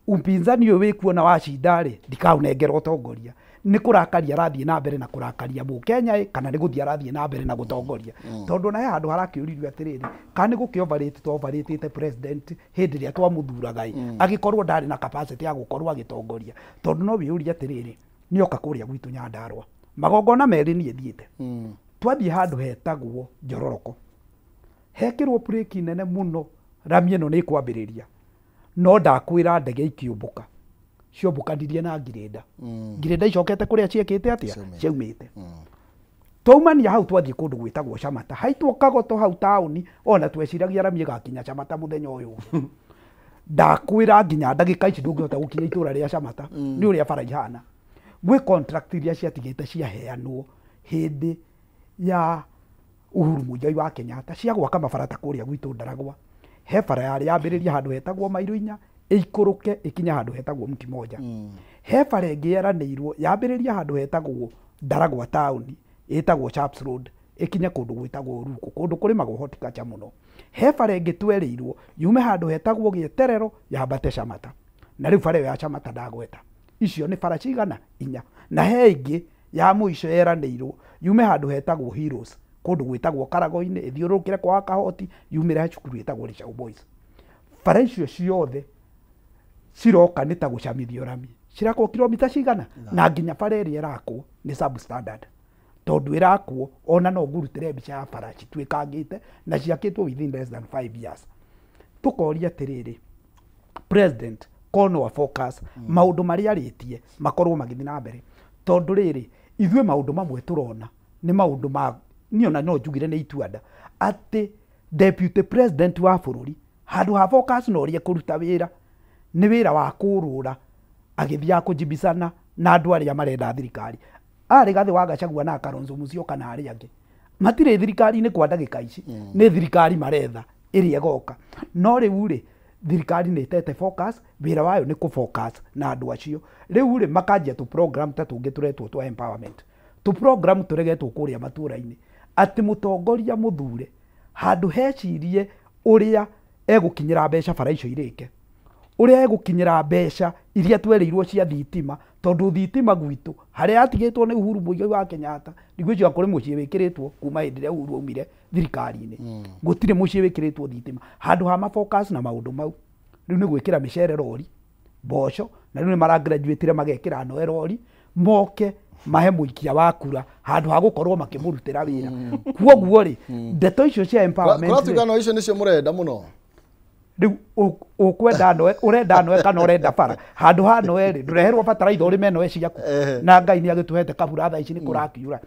upinzani ũyũ wĩkuona wacinda rĩ, ndikaũnengera ũtongoria. Nĩ kũrakaria arathiĩ na mbere na kũrakaria mũkenya ĩ, kana nĩ gũthiĩ arathiĩ na mbere na gũtongoria. Tondũ na he handũ harakĩũririo atĩrĩrĩ, kana nĩ gũkĩovarĩte twaovarĩtĩte president hĩndĩ ĩrĩa twamũthuraga ĩ, agĩkorwo ndarĩ na capacity ya gũkorwo agĩtongoria. Tondũ no wĩyũrie atĩrĩrĩ, nĩoka kũrĩa gwitũ Nyandarũa, magongona merĩ niĩ thiĩte. Twathiĩ handũ hetagwo Njororoko, hekĩrwo breki nene mũno, rami ĩno nĩ ĩkwambĩrĩria. No ndakwĩra ndege ikĩũmbũka, ciombũkanirie na ngirĩnda. Ngirĩnda icokete kũrĩa ciekĩte atĩa, ciaumĩte. Twaumania hau twathiĩ kũndũ gwĩtagwo Camata, haitwo Kagoto hau taũni, ona tweciragia rami ĩgakinya Camata mũthenya ũyũ. Ndakwĩra nginya ndagĩka ici ndũngĩhota gũkinya itũra rĩa Camata, nĩ ũrĩa bara ihana. Gwĩ contract iria ciatigĩte ciaheanwo hĩndĩ ya Uhuru Muigai wa Kenyatta cia gwaka mabara ta kũrĩa gwitũ Ndaragwa. He bara yarĩ yambĩrĩria handũ hetagwo Mairũ inya, ĩikũrũke ĩkinye handũ hetagwo Mti Moja. He bara ĩngĩ yeranĩirwo yambĩrĩria handũ hetagwo Ndaragwa taũni, ĩtagwo Chaps Road, ĩkinye kũndũ gwĩtagwo Ruku, kũndũ kũrĩmagwo horticulture mũno. He bara ĩngĩ twerĩirwo yume handũ hetagwo Gĩeterero yambate Camata. Na rĩu bara ĩyo ya Camata ndagweta. Icio nĩ bara cigana inya. Na he ĩngĩ ya mũico yeranĩirwo yume handũ hetagwo Heroes, kũndũ gwĩtagwo Karago-inĩ, ĩthiũrũrũkĩre kwa Kahoti, yumĩre cukuru ĩtagwo Rĩcaũ Boys. Bara icio ciothe ciroka nĩ ta gũcamithio rami. Cirakwo kilomita cigana, na nginya bara ĩrĩa ĩrakwo nĩ substandard. Tondũ ĩrakwo ona no ngũrutĩre mbica ya bara cituĩkangĩte na ciakĩtwo within less than 5 years. Tũkoria atĩrĩrĩ, president kono focus maũndũ marĩa arĩtie makorwo magĩthiĩ na mbere. Tondũ rĩrĩ, ithuĩ maũndũ mamwe tũrona nĩ maũndũ ma niĩ ona no njugire nĩ ituanda, atĩ deputy president wa bũrũri handũ ha focus na ũrĩa kũruta wĩra, nĩ wĩra wa kũrũra agĩthiaga kũnjibicana na andũ arĩa marenda thirikari. Arĩ Gathĩ wa Gachagua na Kalonzo Musyoka na arĩa angĩ matirĩ thirikari-inĩ kwa ndagĩka ici, nĩ thirikari maretha ĩrĩa ĩgoka. No rĩu rĩ, thirikari nĩ ĩtete focus, wĩra wayo nĩ kũ focus na andũ acio. Rĩu rĩ, makanjia tũ program ta tũngĩ tũretwo twa empowerment, tũ program tũregetwo kũrĩa matũra-inĩ, atĩ mũtongoria mũthure handũ hecirie ũrĩa egũkinyĩra mbeca bara icio irĩke, ũrĩa egũkinyĩra mbeca iria twerĩirwo cia thitima, tondũ thitima gwitũ harĩa yatigĩtwo nĩ Uhuru Muigai wa Kenyatta, ndigwĩciria kũrĩ mũciĩ wĩkĩrĩtwo kuma hĩndĩ ĩrĩa Uhuru aumire thirikari-inĩ. Gũtirĩ mũciĩ wĩkĩrĩtwo thitima. Handũ ha mafocus na maũndũ mau, rĩu nĩ gwĩkĩra mĩcere rori, mboco, na rĩu nĩ maragraduatire magekĩra noe rori, moke Mahe mũikia wa kura handũ ha gũkorwo makĩmũrutĩra wĩra. Kwoguo rĩ, ndeto icio cia empowerment kũratuĩka no icio nĩcio mũrenda mũno. Rĩu ũkwenda noe, ũrenda noe kana ũrenda bara? Handũ ha noe rĩ, ndũreherwo bataraitha ũrĩme noe ciaku. Na Ngai nĩ agĩtũhete kabura thaa ici nĩ kũrakiura.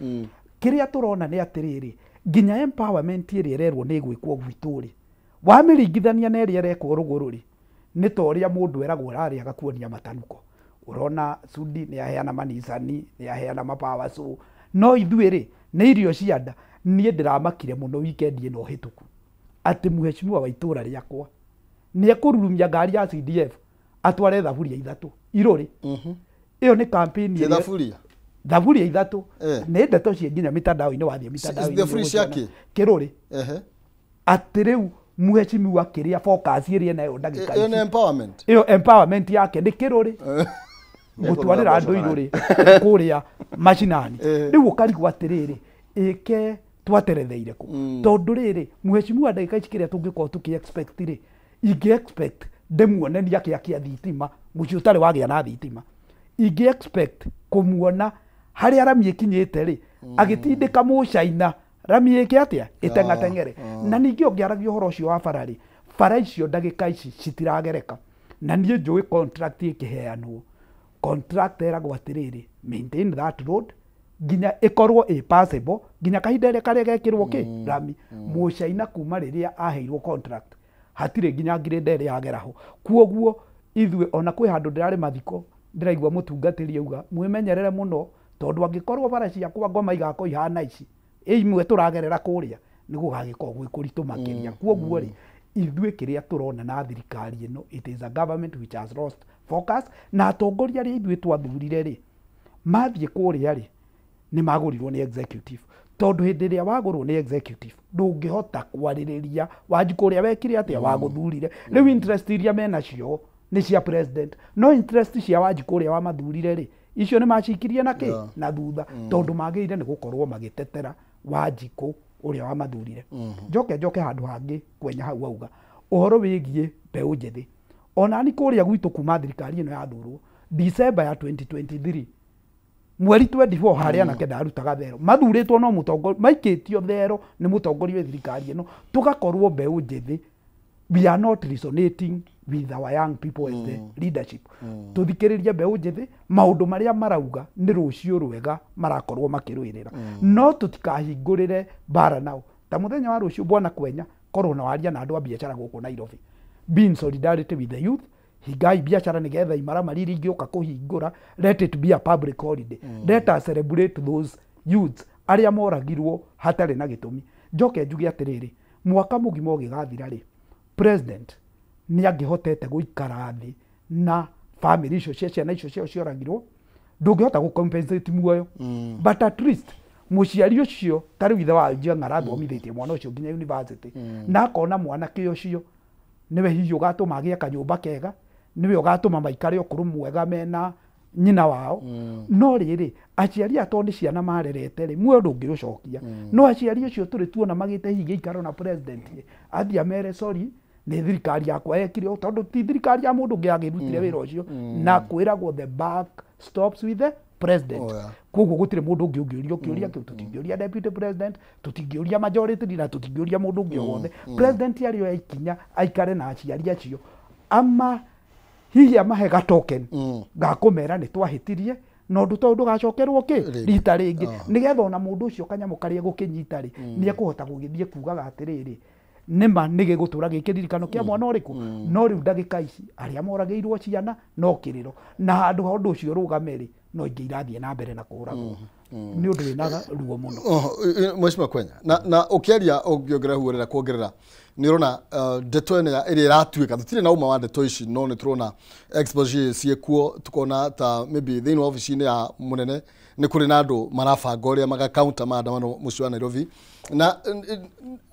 Kĩrĩa tũrona nĩ atĩrĩrĩ, nginya empowerment ĩrĩa ĩrerwo nĩ ĩgwĩkwo gwitũ rĩ, wamĩringithania na ĩrĩa ĩrekwo rũgũrũ rĩ, nĩ ta ũrĩa mũndũ eragwo ũrarĩa agakuonia matanuko. Ũrona Sudi nĩ aheana manicani, nĩ aheana mapower saw, no ithuĩ rĩ, nĩ irio cia nda. Niĩ ndĩramakire mũno weekend ĩno hĩtũku atĩ mheshimiwa wa itũra rĩakwa nĩ ekũrurumia ngari ya CDF atware thaburia ithatũ irũrĩ. Ĩyo nĩ campaign Ti thaburia? Thaburia ithatũ. Nĩ ndeto cie nginya mitandao-inĩ, wathiĩ mitandao-inĩ Thaburia cia kĩ? Kĩrũrĩ. Atĩ rĩu mheshimiwa kĩrĩa focus ĩrĩa enayo ndagĩka Ĩyo ici. nĩ empowerment. Ĩyo empowerment yake nĩ kĩrũrĩ, gũtwarĩra andũ irũrĩ kũrĩa macinani. Rĩu ũkarigwo atĩrĩrĩ, ĩke twateretheire kũ? Tondũ rĩrĩ, mheshimiwa ndagĩka ici kĩrĩa tũngĩkorwo tũkĩ expect rĩ, ingĩ expect ndĩmuone nĩ akĩakia thitima mũciĩ ũtarĩ wagĩa na thitima. Ingĩ expect kũmuona harĩa rami ĩkinyĩte rĩ, agĩtindĩka mũcaina rami ĩke atĩa, ĩteng'ateng'ere. Na ningĩ ũngĩaragia ũhoro ũcio wa bara rĩ, bara icio ndagĩka ici citiragereka. Na niĩ njũĩ contract ĩkĩheanwo, contract ĩragwo atĩrĩrĩ, maintain that road nginya ĩkorwo ĩ passable nginya kahinda karĩa gekĩrwo kĩ rami. Mũcaina kuma rĩrĩa aheirwo contract hatirĩ nginya ngirĩnda ĩrĩa yagera ho. Kuoguo ithuĩ ona kwĩ handũ ndĩrarĩ mathiko, ndĩraigua mũtungatĩri auga mwĩmenyerere mũno, tondũ angĩkorwo bara ciakwa ngoma igakorwo ihana ici imwe tũragerera kũrĩa, nĩ gũgagĩkorwo gwĩ kũritũ makĩria. Kuoguo rĩ, ithuĩ kĩrĩa tũrona na thirikari ĩno, it is a government which has lost focus. Na atongoria arĩa ithuĩ twathurire rĩ, mathiĩ kũrĩa rĩ, nĩ magũrirwo nĩ executive. Tondũ hĩndĩ ĩrĩa wagũrwo nĩ executive, ndũngĩhota kwarĩrĩria Wanjikũ ũrĩa wekire atĩa wagũthurire. Rĩu interest iria menacio nĩ cia president, no interest cia Wanjikũ ũrĩa wamathurire rĩ, icio nĩ macikirie na kĩ na thutha, tondũ magĩrĩire nĩ gũkorwo magĩtetera Wanjikũ ũrĩa wamathurire. Njoke handũ hangĩ kwenya hau auga ũhoro wĩgiĩ mbeũ njĩthĩ. Ona ni kũrĩa gwitũ kuma thirikari ĩno yathurwo December ya 2023 mweri 24 harĩa anake ndarutaga thero mathurĩtwo no mũtongoria, maikĩtio thero nĩ mũtongoria wa thirikari ĩno. Tũgakorwo mbeũ njĩthĩ, we are not resonating with our young people as the leadership. Tũthikĩrĩrie mbeũ njĩthĩ, maũndũ marĩa marauga nĩ rũciũ rwega marakorwo makĩrũĩrĩra, no tũtikahingũrĩre mbara nao. Ta mũthenya wa rũciũ bwana Kwenya, korwo na waria na andũ a biacara gũkũ Nairobi, be in solidarity with the youth, hingai biacara nigetha imaramari iria ingĩũka kũhingũra, let it be a public holiday. Let us celebrate those youths arĩa moragirwo hatarĩ na gĩtũmi. Njoke njuge atĩrĩrĩ, mwaka mũgima ũgĩgathira rĩ, president nĩ angĩhotete gũikara thĩ na family icio cia ciana icio ciao cioragirwo. Ndũngĩhota gũ compensate muoyo, but at least mũciari ũcio, ta rĩu ithe wa Njenga arathomithĩtie mwana ũcio nginya university, na akona mwanake ũcio nĩwe hihi ũgatũma agĩe kanyũmba kega, nĩwe ũgatũma maikare ũkũrũ mwega mena nyina wao. No rĩrĩ, aciari aya tondũ nĩ ciana marerete rĩ, muoyo ndũngĩũcokia. No aciari acio tũrĩ tuona magĩte hihi gĩikaro na president rĩ, athiĩ amere sorry, nĩ thirikari yakwa yekire ũũ, tondũ ti thirikari ya mũndũ ũngĩ yagĩrutire wĩra ũcio. Na kwĩragwo the buck stops with the president. Oh, yeah. Koguo gũtirĩ mũndũ ũngĩ ũngĩũrio kĩũria kĩu. Tũtingĩũria deputy president, tũtingĩũria majority leader, tũtingĩũria mũndũ ũngĩ o wothe. President arĩoya ikinya aikare na aciari acio, ama hihi amahe ga token ga kũmera nĩ twahĩtirie na ũndũ ta ũyũ ndũgacokerwo kĩ Rĩngĩ. rita rĩngĩ, nĩgetha ona mũndũ ũcio kanyamũ karĩa gũkĩnyita rĩ, nĩ ekũhota gũgĩthiĩ kugaga atĩrĩrĩ, nĩma nĩ gĩgũtũra gĩ kĩririkano kĩa mwana ũrĩkũ. No rĩu ndagĩka ici arĩa moragĩirwo ciana no kĩrĩro, na handũ ha ũndũ ũcio ũrũgame rĩ, no ingĩ irathiĩ na mbere na kũragwo. Nĩ ũndũ wĩna ruo mũno. Oh, Mheshimiwa Kwenya, na ũkĩaria ũngĩongerera huo kuongerera, nĩ ũrona ndeto ĩno ĩrĩa ĩratuĩka, tũtirĩ na ũma wa ndeto ici, no nĩ tũrona exposure ciĩkuo, tukona ta maybe thĩinĩ wa obici-inĩ ya mũnene nĩ kũrĩ na andũ marabanga ũrĩa maga counter maandamano mũciĩ wa Nairobi, na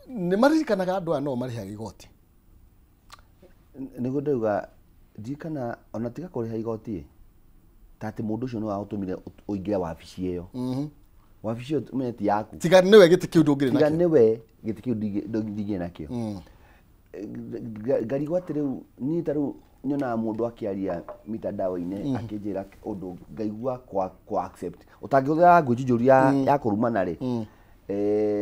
nĩ maririkanaga andũ aya no marĩhaga igoti. Nĩguo ndauga ndirikana ona tiga kũrĩha igoti ta atĩ mũndũ ũcio nĩwe wagũtũmire ũingĩre wabici ĩyo. Wabici ĩyo ũmenye ti yaku. Tiga nĩwe gĩtĩ kĩu ndũngĩrĩ tiga nakĩo. Nĩwe gĩtĩ kĩu ndingĩrĩ nakĩo. Ngarigwo atĩ rĩu niĩ ta rĩu nyonaga mũndũ akĩaria mitandao-inĩ akĩnjĩra ũndũ ngaigua kwa accept ũtangĩhũthĩra language njũru ya kũrumana rĩ,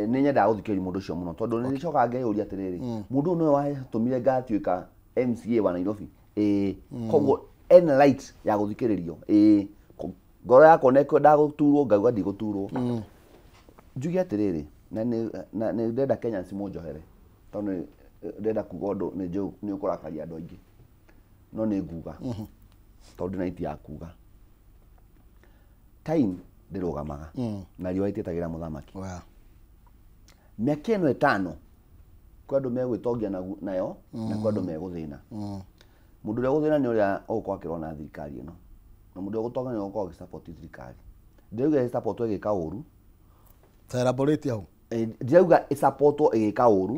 nĩ nyendaga gũthikĩrĩria mũndũ ũcio mũno tondũ nĩ ndicokaga ngeyũria atĩrĩrĩ, mũndũ ũyũ nĩwe watũmire ngatuĩka MCA wa Nairobi, koguo ena right ya gũthikĩrĩrio, ngoro yakwa nĩ ĩkwendaga gũturwo ngauga ndigũturwo. Njuge atĩrĩrĩ, na nĩ ndĩrenda Kenyans mũnjohere tondũ ndĩrenda kuga ũndũ nĩ njũĩ nĩ ũkũrakaria andũ aingĩ, no nĩ nguga tondũ ndĩ na right ya kuga. Time ndĩrũgamaga na riũa rĩtietagĩra mũthamaki. Mĩaka ĩno 5 kwĩ andũ megwĩtongia nayo na kwĩ andũ megũthĩna. Mũndũ ũrĩa ũgũthĩna nĩ ũrĩa ũgũkorwo akĩrona thirikari ĩno, na mũndũ ũrĩa ũgũtonga nĩ ũgũkorwo agĩsupport thirikari. Ndĩrauga ĩsupport ĩgĩka ũru. Ta elaborate hau. Ndĩrauga ĩsupport ĩgĩka ũru,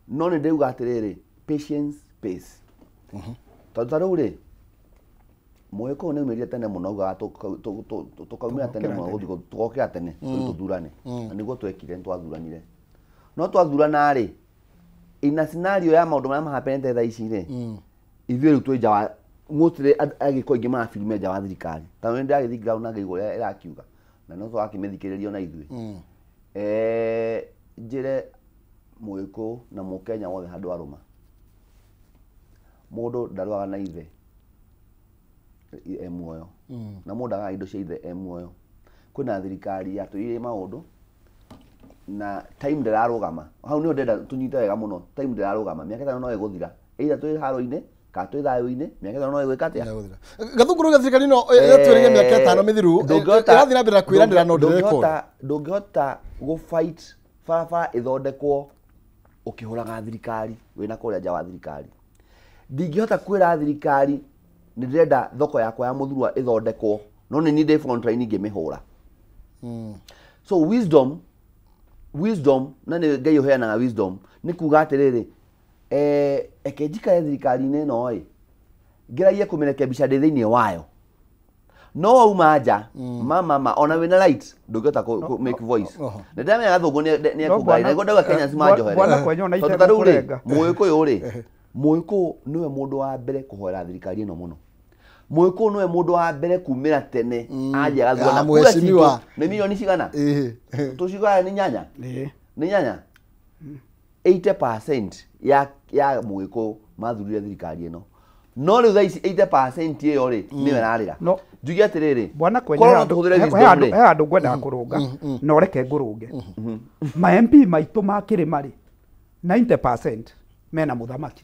no nĩ ndĩrauga atĩrĩrĩ, patience pays. Tondũ ta rĩu rĩ, Mũgĩkũyũ nĩ aumĩrire tene mũno augaga tũkaumĩra tene mũno gũthiĩ tũgokĩra tene tũthiĩ tũthurane, na nĩguo twekire, nĩ twathuranire. No twathurana rĩ, ina scenario ya maũndũ marĩa mahapenete thaa ici rĩ, ithuĩ rĩu twĩ nja wa gũtirĩ agĩkũyũ aingĩ marabirime nja wa thirikari. Tondũ nĩ ndĩragĩthiĩ ground na ngaigua ũrĩa ĩrakiuga, na no tũrakĩmĩthikĩrĩria ona ithuĩ. Njĩre Mũgĩkũyũ na Mũkenya wothe handũ arũma, mũndũ ndarũaga na ithe e muoyo, na mũndũ ndagaga indo cia ithe e muoyo. Kwĩna thirikari yatwĩrire maũndũ na time ndĩrarũgama. Hau nĩho ndĩrenda tũnyite wega mũno, time ndĩrarũgama. Mĩaka 5 no ĩgũthira, either twĩ haro-inĩ kana twĩ thayũ-inĩ, mĩaka 5 no ĩgwĩka atĩa? Gathunguru ga thirikari ĩno ĩratwĩrĩire mĩaka 5 mĩthiru, ĩrathiĩ na mbere na kwĩranĩra no ndĩrekwo. Ndũngĩhota gũ fight barabara ĩthondekwo ũkĩhũraga thirikari wĩna kũrĩa nja wa thirikari. Ndingĩhota kwĩra thirikari nĩ ndĩrenda thoko yakwa ya Mũthurwa ĩthondekwo, no nĩ niĩ ndĩ front line ngĩmĩhũra. So wisdom na nĩ Ngai ũheanaga wisdom nĩ kuga atĩrĩrĩ, eke njikare thirikari-inĩ ĩno ĩ, ngeragie kũmĩrekebisha ndĩ thĩinĩ wayo. No wauma nja, mama ona wĩna right ndũngĩhota make voice. Nĩ ndĩramenya Gathũngũ nĩ ekũngarĩ, na nĩguo ndauga Kenyans manjohere. Tondũ ta rĩu rĩ, Mũgĩkũyũ rĩ, Mũgĩkũyũ nĩwe mũndũ wa mbere kũhoera thirikari ĩno mũno. Mũgĩkũyũ nĩwe mũndũ wa mbere kumĩra tene anjia agathurana. Kura citũ nĩ milioni cigana? Tũcigaya nĩ nyanya? Nĩ nyanya? 80% ya Mũgĩkũyũ mathurire thirikari ĩno. No rĩu thaa ici 80% ĩyo rĩ, nĩyo ĩrarĩra. Njuge atĩrĩrĩ, bwana kwenye he handũ ngwendaga kũrũnga, na ũreke ngũrũnge. Ma MP maitũ ma kĩrĩma rĩ, 90% mena mũthamaki,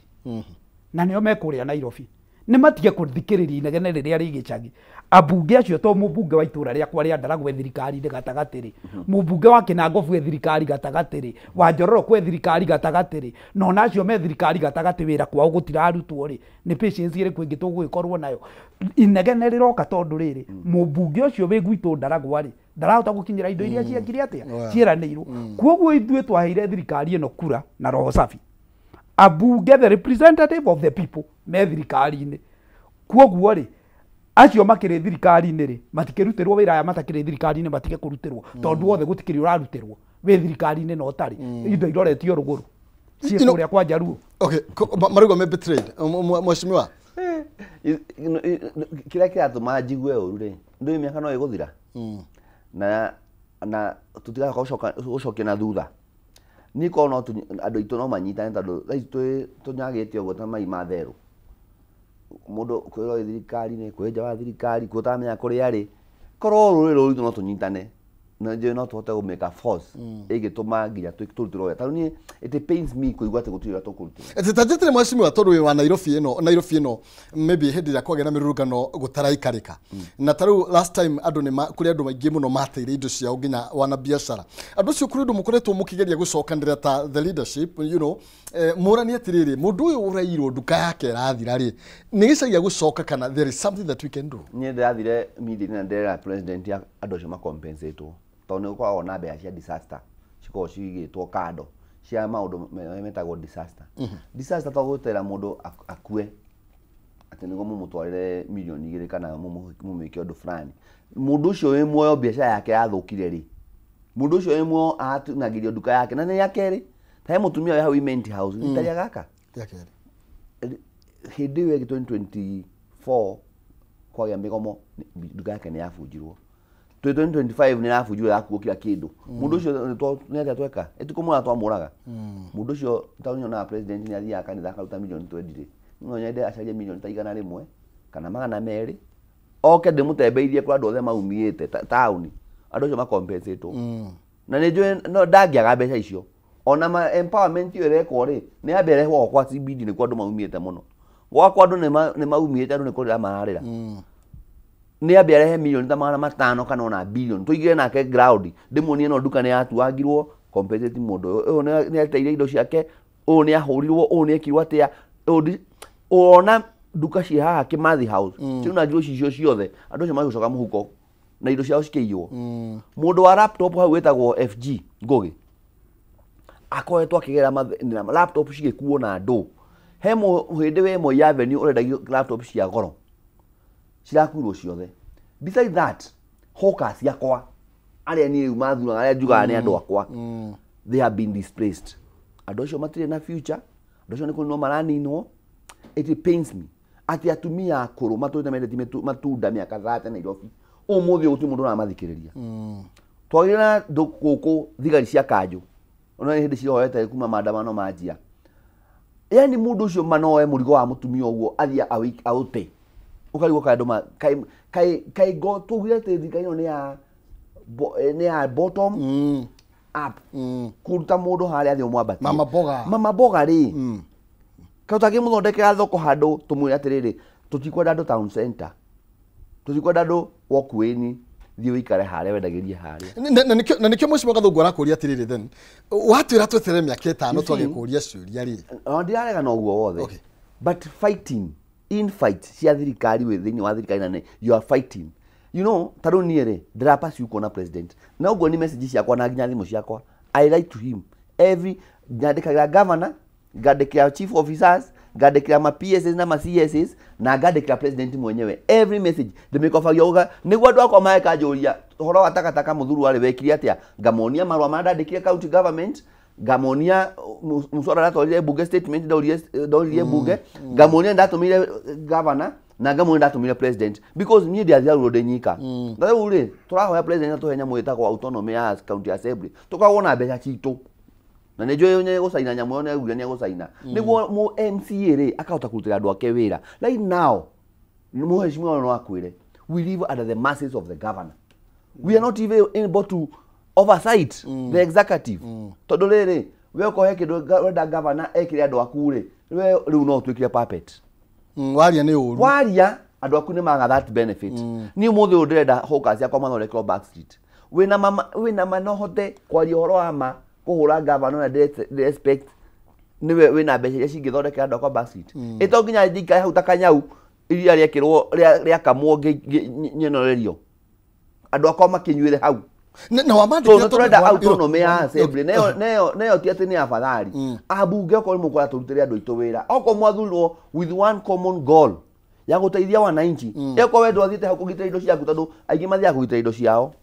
na nĩo mekũrĩa Nairobi. Nĩ matige kũthikĩrĩria inegene rĩrĩa rĩ gĩcagi. Ambunge acio to mũmbunge wa itũra rĩakwa rĩa Ndaragwa e thirikari-inĩ gatagatĩ rĩ, mũmbunge wa Kĩnangobu e thirikari gatagatĩ rĩ, wa Njororo e thirikari gatagatĩ rĩ, na ona acio me thirikari gatagatĩ wĩra kwao gũtirarutwo rĩ, nĩ patience ĩrĩkũ ĩngĩ tũgũgĩkorwo nayo? Inegene rĩroka tondũ rĩrĩ, mũmbunge ũcio wĩ gwitũ Ndaragwa rĩ, ndarahota gũkinyĩra indo iria ciekire atĩa ciĩranĩirwo. Koguo ithuĩ twaheire thirikari ĩno kura na roho safi. Ambunge the representative of the people me thirikari-inĩ. Koguo rĩ, acio makĩrĩ thirikari-inĩ rĩ, matikĩrutĩrwo wĩra, aya matakĩrĩ thirikari-inĩ matige kũrutĩrwo, tondũ othe gũtikĩrĩ ũrarutĩrwo wĩ thirikari-inĩ na ũtarĩ. Indo iroretio rũgũrũ ciĩ kũrĩa kwa Njaruo. Okay, marauga me betrayed. Mheshimiwa, kĩrĩa kĩratũma njigue ũru rĩ, ndũĩ mĩaka no ĩgũthira na tũtigacoka gũcokia na thutha. Niĩ korwo no andũ aitũ no manyitane, tondũ thaa ici tũnyagĩte ũguo ta mai ma therũ. Mũndũ kwĩrwo wĩ thirikari-inĩ, kwĩ nja wa thirikari, kwĩ ũtaramenya kũrĩa arĩ. Korwo rũrĩrĩ rũrũ rwitũ no tũnyitane, na njũĩ no tũhote gũ-make a force ĩngĩtũma nginya tũrutĩrwo wĩra. Tondũ niĩ it pains me kũigua atĩ gũtirĩ wĩra tũkũrutĩrwo. Ta njĩtĩre mheshimiwa, tondũ wĩ wa Nairobi ĩno, Nairobi ĩno maybe hĩndĩ ĩrĩa kwagĩa na mĩrũrũngano gũtaraikarĩka. Na ta rĩu last time andũ nĩ kũrĩ andũ aingĩ mũno mateire indo ciao nginya wana biacara. Andũ acio kũrĩ ũndũ mũkoretwo mũkĩgeria gũcokanĩrĩra ta the leadership, you know, mũranie atĩrĩrĩ, mũndũ ũyũ ũrairwo nduka yake ĩrathira rĩ, nĩ gĩcagia gũcoka kana there is something that we can do. Niĩ ndĩrathire meeting na ndĩrera president ya andũ acio macompensatwo, tondũ nĩ gũkoragwo na mbeca cia disaster cikoragwo cigĩtwo kando cia maũndũ metagwo disaster. Disaster to gũtera mũndũ akue atĩ nĩguo mũmũtwarĩre milioni 2 kana mũmwĩke ũndũ fulani. Mũndũ ũcio wĩ muoyo biacara yake yathũkire rĩ, mũndũ ũcio wĩ muoyo atunagĩrio nduka yake na nĩ ya kerĩ. Ta he mũtumia wĩ hau Imenti House, rita rĩa gaka Rĩa kerĩ. Hĩndĩ ĩyo ĩngĩ 2024 kwagĩa mĩgomo, nduka yake nĩ yabunjirwo. 2025 nĩ yabunjirwo, yakuo kila kĩndũ. Mũndũ ũcio nĩ atĩa tweka? Ĩtukũ twamũraga mũndũ ũcio, tondũ nyonaga president nĩ athiaga kanitha akaruta milioni 20 rĩ, no nyende acarie milioni ta 100 kana 200, oke ndĩmũtembeithie kũrĩa andũ othe maumĩte taũni, andũ acio makompensatwo. Na nĩ njũĩ no ndangĩaga mbeca icio. Ona ma empowerment ĩyo ĩrekwo rĩ, nĩ yambe ĩrehwo kwa CBD, nĩkuo andũ maumĩte mũno. Gwakwa andũ nĩ maumĩte, andũ nĩ kũrĩra mararĩra. Nĩ ambe arehe milioni ta 500 kana ona bilioni, tũigire nake ground, ndĩmuonie no nduka nĩ yatuangirwo, compensate mũndũ ũyũ, ũyũ nĩ ateire indo ciake, ũyũ nĩ ahũrirwo, ũyũ nĩ ekirwo atĩa, ũyũ ona nduka ciĩ haha Kimathi House ciunangirwo cicio ciothe, andũ acio magĩcoka mũhuko na indo ciao cikĩiywo. Mũndũ wa laptop hau wĩtagwo FG Ngũgĩ akoretwo akĩgera laptop cigĩkuo na andũ. He mũhĩndĩ wĩ Moi Avenue ũrendagio laptop cia goro, cirakuirwo ciothe. Beside that, hawkers ciakwa arĩa niĩ rĩu mathuraga, arĩa njugaga nĩ andũ akwa, they have been displaced. Andũ acio matirĩ na future, andũ acio nĩ kũninwo maraninwo. It pains me atĩ atumia akũrũ matũrĩte mendete matunda mĩaka 30 Nairobi, ũmũthĩ gũtirĩ mũndũ ũramathikĩrĩria. Twagĩrĩire na gũkũ thigari cia kanjũ, ona nĩ hĩndĩ ciroete kuma maandamano manjia. Yani mũndũ ũcio manoe mũrigo wa mũtumia ũguo athiĩ aũte, ũkarigwo kaĩ andũ kaĩ ngo tugire atĩ thirikari ĩno nĩ ya bottom up, kũruta mũndũ harĩa athiĩ ũmwambatie. Mama mboga. Mama mboga rĩ, kaĩ ũtangĩmũthondekera thoko handũ tũmwĩre atĩrĩrĩ, tũtikwenda andũ town center, tũtikwenda andũ walkway-inĩ, thiĩ ũikare harĩa wendagĩrie harĩa. Na nĩkĩo Mheshimiwa Gathũngũ arakũria atĩrĩrĩ, then watwĩra tweterere mĩaka 5 twage kũria ciũria rĩ. Ona ndirarega na ũguo wothe, but fighting in fight cia thirikari wĩ thĩinĩ wa thirikari na you are fighting, you know, ta rĩu niĩ rĩ ndĩrapaciu kuona president, na ũguo nĩ message ciakwa na nginya thimũ ciakwa, I write to him every, nyandĩkagĩra governor, ngandĩkĩra chief officers, ngandĩkĩra ma PSs na ma CSs, na ngandĩkĩra president mwenyewe every message ndĩmĩkobagia uga nĩguo andũ akwa makanjũria ũhoro wa takataka mũthuru warĩ wekire atĩa, ngamonia marũa marĩa ndandĩkire county government, ngamonia mũcoro ndatwarire bunge statement ndoririe bunge, ngamonia ndatũmire governor na ngamonia ndatũmire president, because niĩ ndiathiarwo ndĩ nyika. Na rĩu rĩ tũrahoya president atũhe nyamũ ĩtagwo autonomy ya county assembly, tũkoragwo na mbeca citũ, na nĩ njũĩ nĩ gũcaina nyamũ ĩyo, nĩ augire nĩ egũcaina nĩguo mũ MCA rĩ akahota kũrutĩra andũ ake wĩra. Right now mũheshimiwa no akwĩre we live under the mercies of the governor, we are not even able to oversight the executive, tondũ rĩrĩ we ũkohe kĩndũ wenda governor ekĩre andũ aku rĩ, we rĩu no ũtuĩkire puppet. Waria nĩ ũru, waria andũ aku nĩ maga that benefit. Niĩ ũmũthĩ ũyũ ndĩrenda hawkers ciakwa mathondekerwo back street, wĩna ma no hote kwaria ũhoro wa ma kũhũra governor na respect nĩwe wĩna mbeca iria cingĩthondekera andũ akwa back street. Ĩ to nginya ndikare hau ta kanyau iria rĩekĩrwo rĩakamwo nyenorerio andũ akwa makĩnyuĩre hau. Na wamandĩkĩra tũrenda autonomy ya assembly, neyo ti atĩ nĩ afadhali ambunge okorwo nĩ mũkwenda tũrutĩre andũ aitũ wĩra, okorwo mwathurirwo with one common goal ya gũteithia wananchi, okorwo we ndwathiĩte hau kũgitĩra indo ciaku, tondũ aingĩ mathiaga kũgitĩra indo ciao,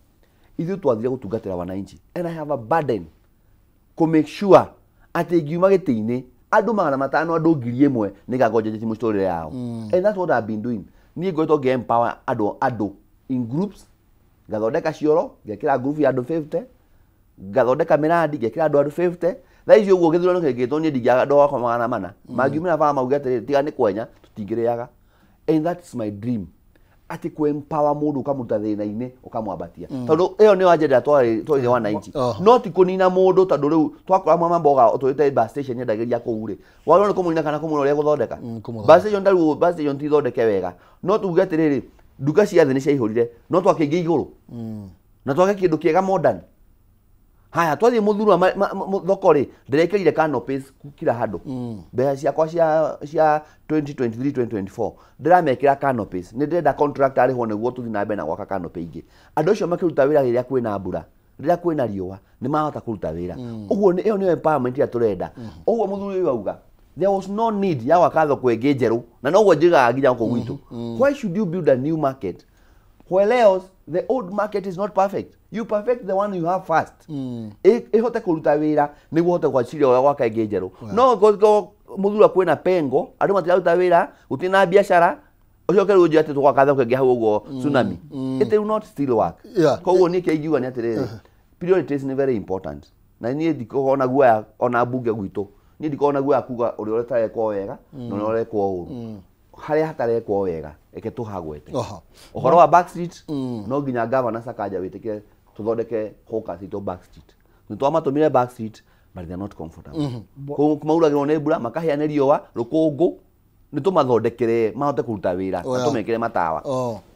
ithuĩ twathire gũtungatĩra wananchi, and I have a burden kũ make sure atĩ ingiuma gĩtĩ-inĩ andũ 500 andũ 1000 nĩngagonjetie mũtũrĩre yao. And that's what I've been doing. Niĩ ngoretwo ngĩ empower andũ in groups, ngathondeka cioro ngekĩra group ya andũ 50, ngathondeka mĩrandi ngekĩra andũ 50. Thaa ici ũguo gĩthurano kĩngĩtwo niĩ ndingĩaga andũ akwa 400 mangiumĩra bara mauge atĩrĩrĩ, tiga nĩ kwenya tũtingĩrĩaga. And that's my dream, atĩ kũ empower mũndũ ũkamũruta thĩna-inĩ ũkamwambatia, tondũ ĩyo nĩyo agenda twarĩire wananchi, no ti kũnina mũndũ, tondũ rĩu twakora mama mboga ũtũrĩte bus station yendagĩria kũu rĩ, wagĩrĩirwo nĩ kũmũnina kana kũmwĩra ũrĩa gũthondeka bus station. Tarĩu bus station ti thondeke wega, no tuge atĩrĩrĩ, nduka cia thĩ nĩ ciaihũrire, no twakĩingĩ igũrũ na twake kĩndũ kĩega modern. Haya twathiĩ mũthurwa thoko rĩ, ndĩrekĩrire canopies kila handũ. Mbeca ciakwa cia 2023 2024 ndĩramekĩra canopies, nĩ ndĩrenda contractor arĩhwo nĩguo tũthiĩ na mbere na gwaka canopy ingĩ. Andũ acio makĩruta wĩra rĩrĩa kwĩna mbura, rĩrĩa kwĩna riũa, nĩ marahota kũruta wĩra. Ũguo ĩyo nĩyo empowerment ĩrĩa tũrenda. Ũguo mũthuri ũyũ auga there was no need ya gwaka thoko ĩngĩ njerũ, na noguo njigaga nginya gũkũ gwitũ. Why should you build a new market whereas the old market is not perfect? You perfect the one you have first. Ihote kũruta wĩra nĩguo ũhote gwaciria ũrĩa gwaka ĩngĩ njerũ. No Muthura kwina pengo andu matiraruta wira gutirĩ na biacara ucoke rĩu ũnjĩre atĩ tũgwaka thoko ĩngĩ hau ũguo tsunami. It will not still work. Koguo niĩ kĩrĩa ingiuga nĩ atĩrĩrĩ, priorities nĩ very important na niĩ ndikoragwo na guoya ona mbunge gwitũ, niĩ ndikoragwo na guoya kuga ũrĩa ũtarekwo wega na ũrĩa ũrekwo ũru. Harĩa hatarekwo wega reke tũhagwete. Ũhoro wa backstreet no nginya governor Sakaja wĩtĩkĩre tũthondeke hawkers itũ backstreet. Nĩ twamatũmire backstreet but they are not comfortable. Koguo mauragĩrwo nĩ mbura makahĩa nĩ riũa rũkũngũ, nĩ tũmathondekere mahote kũruta wĩra na tũmekĩre matawa.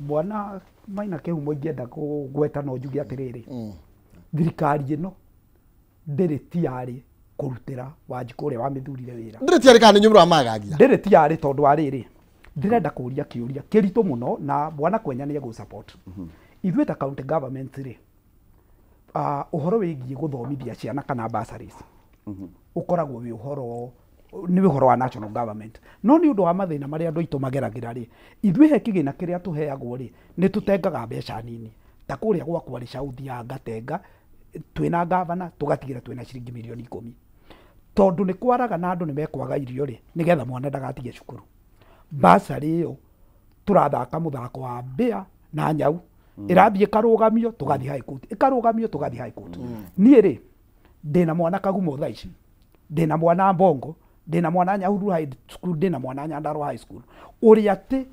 Bwana Maina Kĩhumo ingĩenda kũgweta no njuge atĩrĩrĩ, thirikari ĩno ndĩrĩ tiarĩ kũrutĩra Wanjikũ ũrĩa wamĩthurire wĩra. Ndĩrĩ tiarĩ kana nĩ inyuĩ mũramagagia? Ndĩrĩ tiarĩ tondũ wa rĩrĩ, ndĩrenda kũria kĩũria kĩritũ mũno na bwana Kwenya nĩ egũ support. Ithuĩ ta county government rĩ, ũhoro wĩgiĩ gũthomithia ciana kana bursaries ũkoragwo wĩ ũhoro nĩ ũhoro wa national government, no nĩ ũndũ wa mathĩna marĩa andũ aitũ mageragĩra rĩ, ithuĩ he kĩgĩna kĩrĩa tũheagwo rĩ, nĩ tũtengaga mbeca nini. Ta kũrĩa gwakwa rĩ, Caũthia ngatenga twĩna gavana tũgatigĩra twĩna ciringi mirioni 10 tondũ nĩ kwaraga na andũ nĩ mekwaga irio rĩ, nĩgetha mwana ndagatige cukuru. Bursary ĩyo tũrathaka mũthako wa mbĩa na nyau, ĩrathiĩ ĩkarũgamio tũgathiĩ high court, ĩkarũgamio tũgathiĩ high court. Niĩ rĩ, ndĩna mwana Kagumo thaa ici, ndĩna mwana Mbongo, ndĩna mwana Nyahururu High School, ndĩna mwana Nyandarua High School, ũrĩa atĩ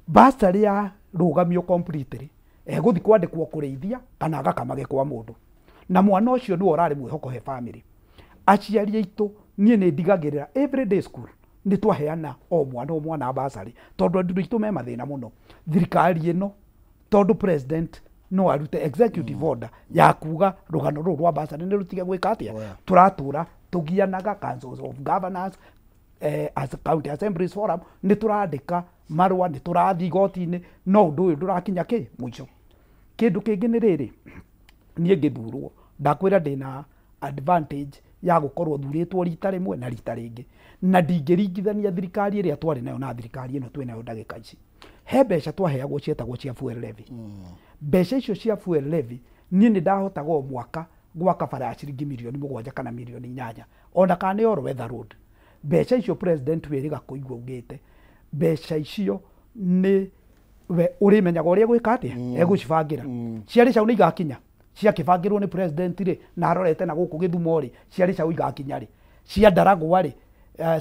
bursary ya rũgamio completely egũthiĩ kwandĩkwo kũrĩithia kana agakamage kwa mũndũ, na mwana ũcio nĩwe ũrarĩ mwĩhoko he family. Aciari aitũ niĩ nĩ ndigagĩrĩra every day school nĩ twaheana o mwana bursary tondũ andũ aitũ me mathĩna mũno. Thirikari ĩno tondũ president no arute executive order ya kuga rũgano rũrũ rwa bursary nĩ rũtige gwĩka atĩa. Tũratũra tũgianaga councils of governors, as county assemblies forum, nĩ tũrandĩka marũa, nĩ tũrathiĩ igoti-inĩ, no ũndũ ũyũ ndũrakinya kĩ mũico. Kĩndũ kĩngĩ nĩ rĩrĩ, niĩ ngĩthurwo ndakwĩra ndĩna advantage ya gũkorwo thurĩtwo rita rĩmwe na rita rĩngĩ, na ndingĩringithania thirikari ĩrĩa twarĩ nayo na thirikari ĩno twĩ nayo ndagĩka ici. He mbeca twaheagwo cietagwo cia fuel levy. Mbeca icio cia fuel levy niĩ nĩ ndahotaga o mwaka gwaka bara ya ciringi mirioni 7 kana mirioni 8 ona kana nĩ All-Weather Road. Mbeca icio president wĩrĩga kũigua augĩte mbeca icio nĩ we ũrĩmenyaga ũrĩa gwĩka atĩa, egũcibangĩra. Ciarĩ cau nĩ igakinya, ciakĩbangĩrwo nĩ president rĩ, na arorete na gũkũ Gĩthumo rĩ, ciarĩ cau igakinya rĩ, cia Ndaragwa rĩ,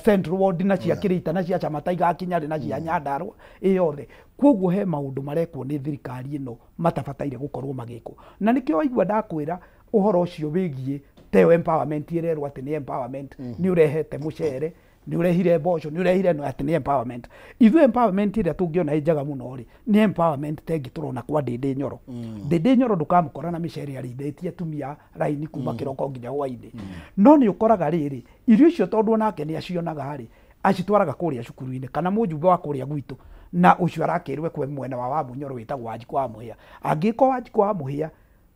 Central Ward na cia Kĩrĩita na cia Chamata igakinya rĩ, na cia Nyandarua ĩyothe. Koguo he maũndũ marekwo nĩ thirikari ĩno matabataire gũkorwo magĩkwo, na nĩkĩo waigua ndakwĩra ũhoro ũcio wĩgiĩ teo empowerment ĩrerwo atĩ nĩ empowerment, nĩ ũrehete mũcere, nĩ ũrehire mboco, nĩ ũrehire no atĩ nĩ empowerment. Ithuĩ empowerment ĩrĩa tũngĩona ĩ njega mũno rĩ, nĩ empowerment ta ĩngĩ tũrona kwa Ndĩndĩ Nyoro. Ndĩndĩ Nyoro ndũkamũkora na mĩcere arĩithĩtie atumia raini kuma kĩroko nginya hwainĩ. No nĩ ũkoraga rĩrĩ, irio icio tondũ onake nĩ acionaga rĩ, acitwaraga kũrĩa cukuru-inĩ kana mũjumbe wa kũrĩa gwitũ, na ũcio arakĩrwe kwe mwena wa Wamunyoro wĩtagwo Wanjikũ wa Mũhĩa. Angĩkorwo Wanjikũ wa Mũhĩa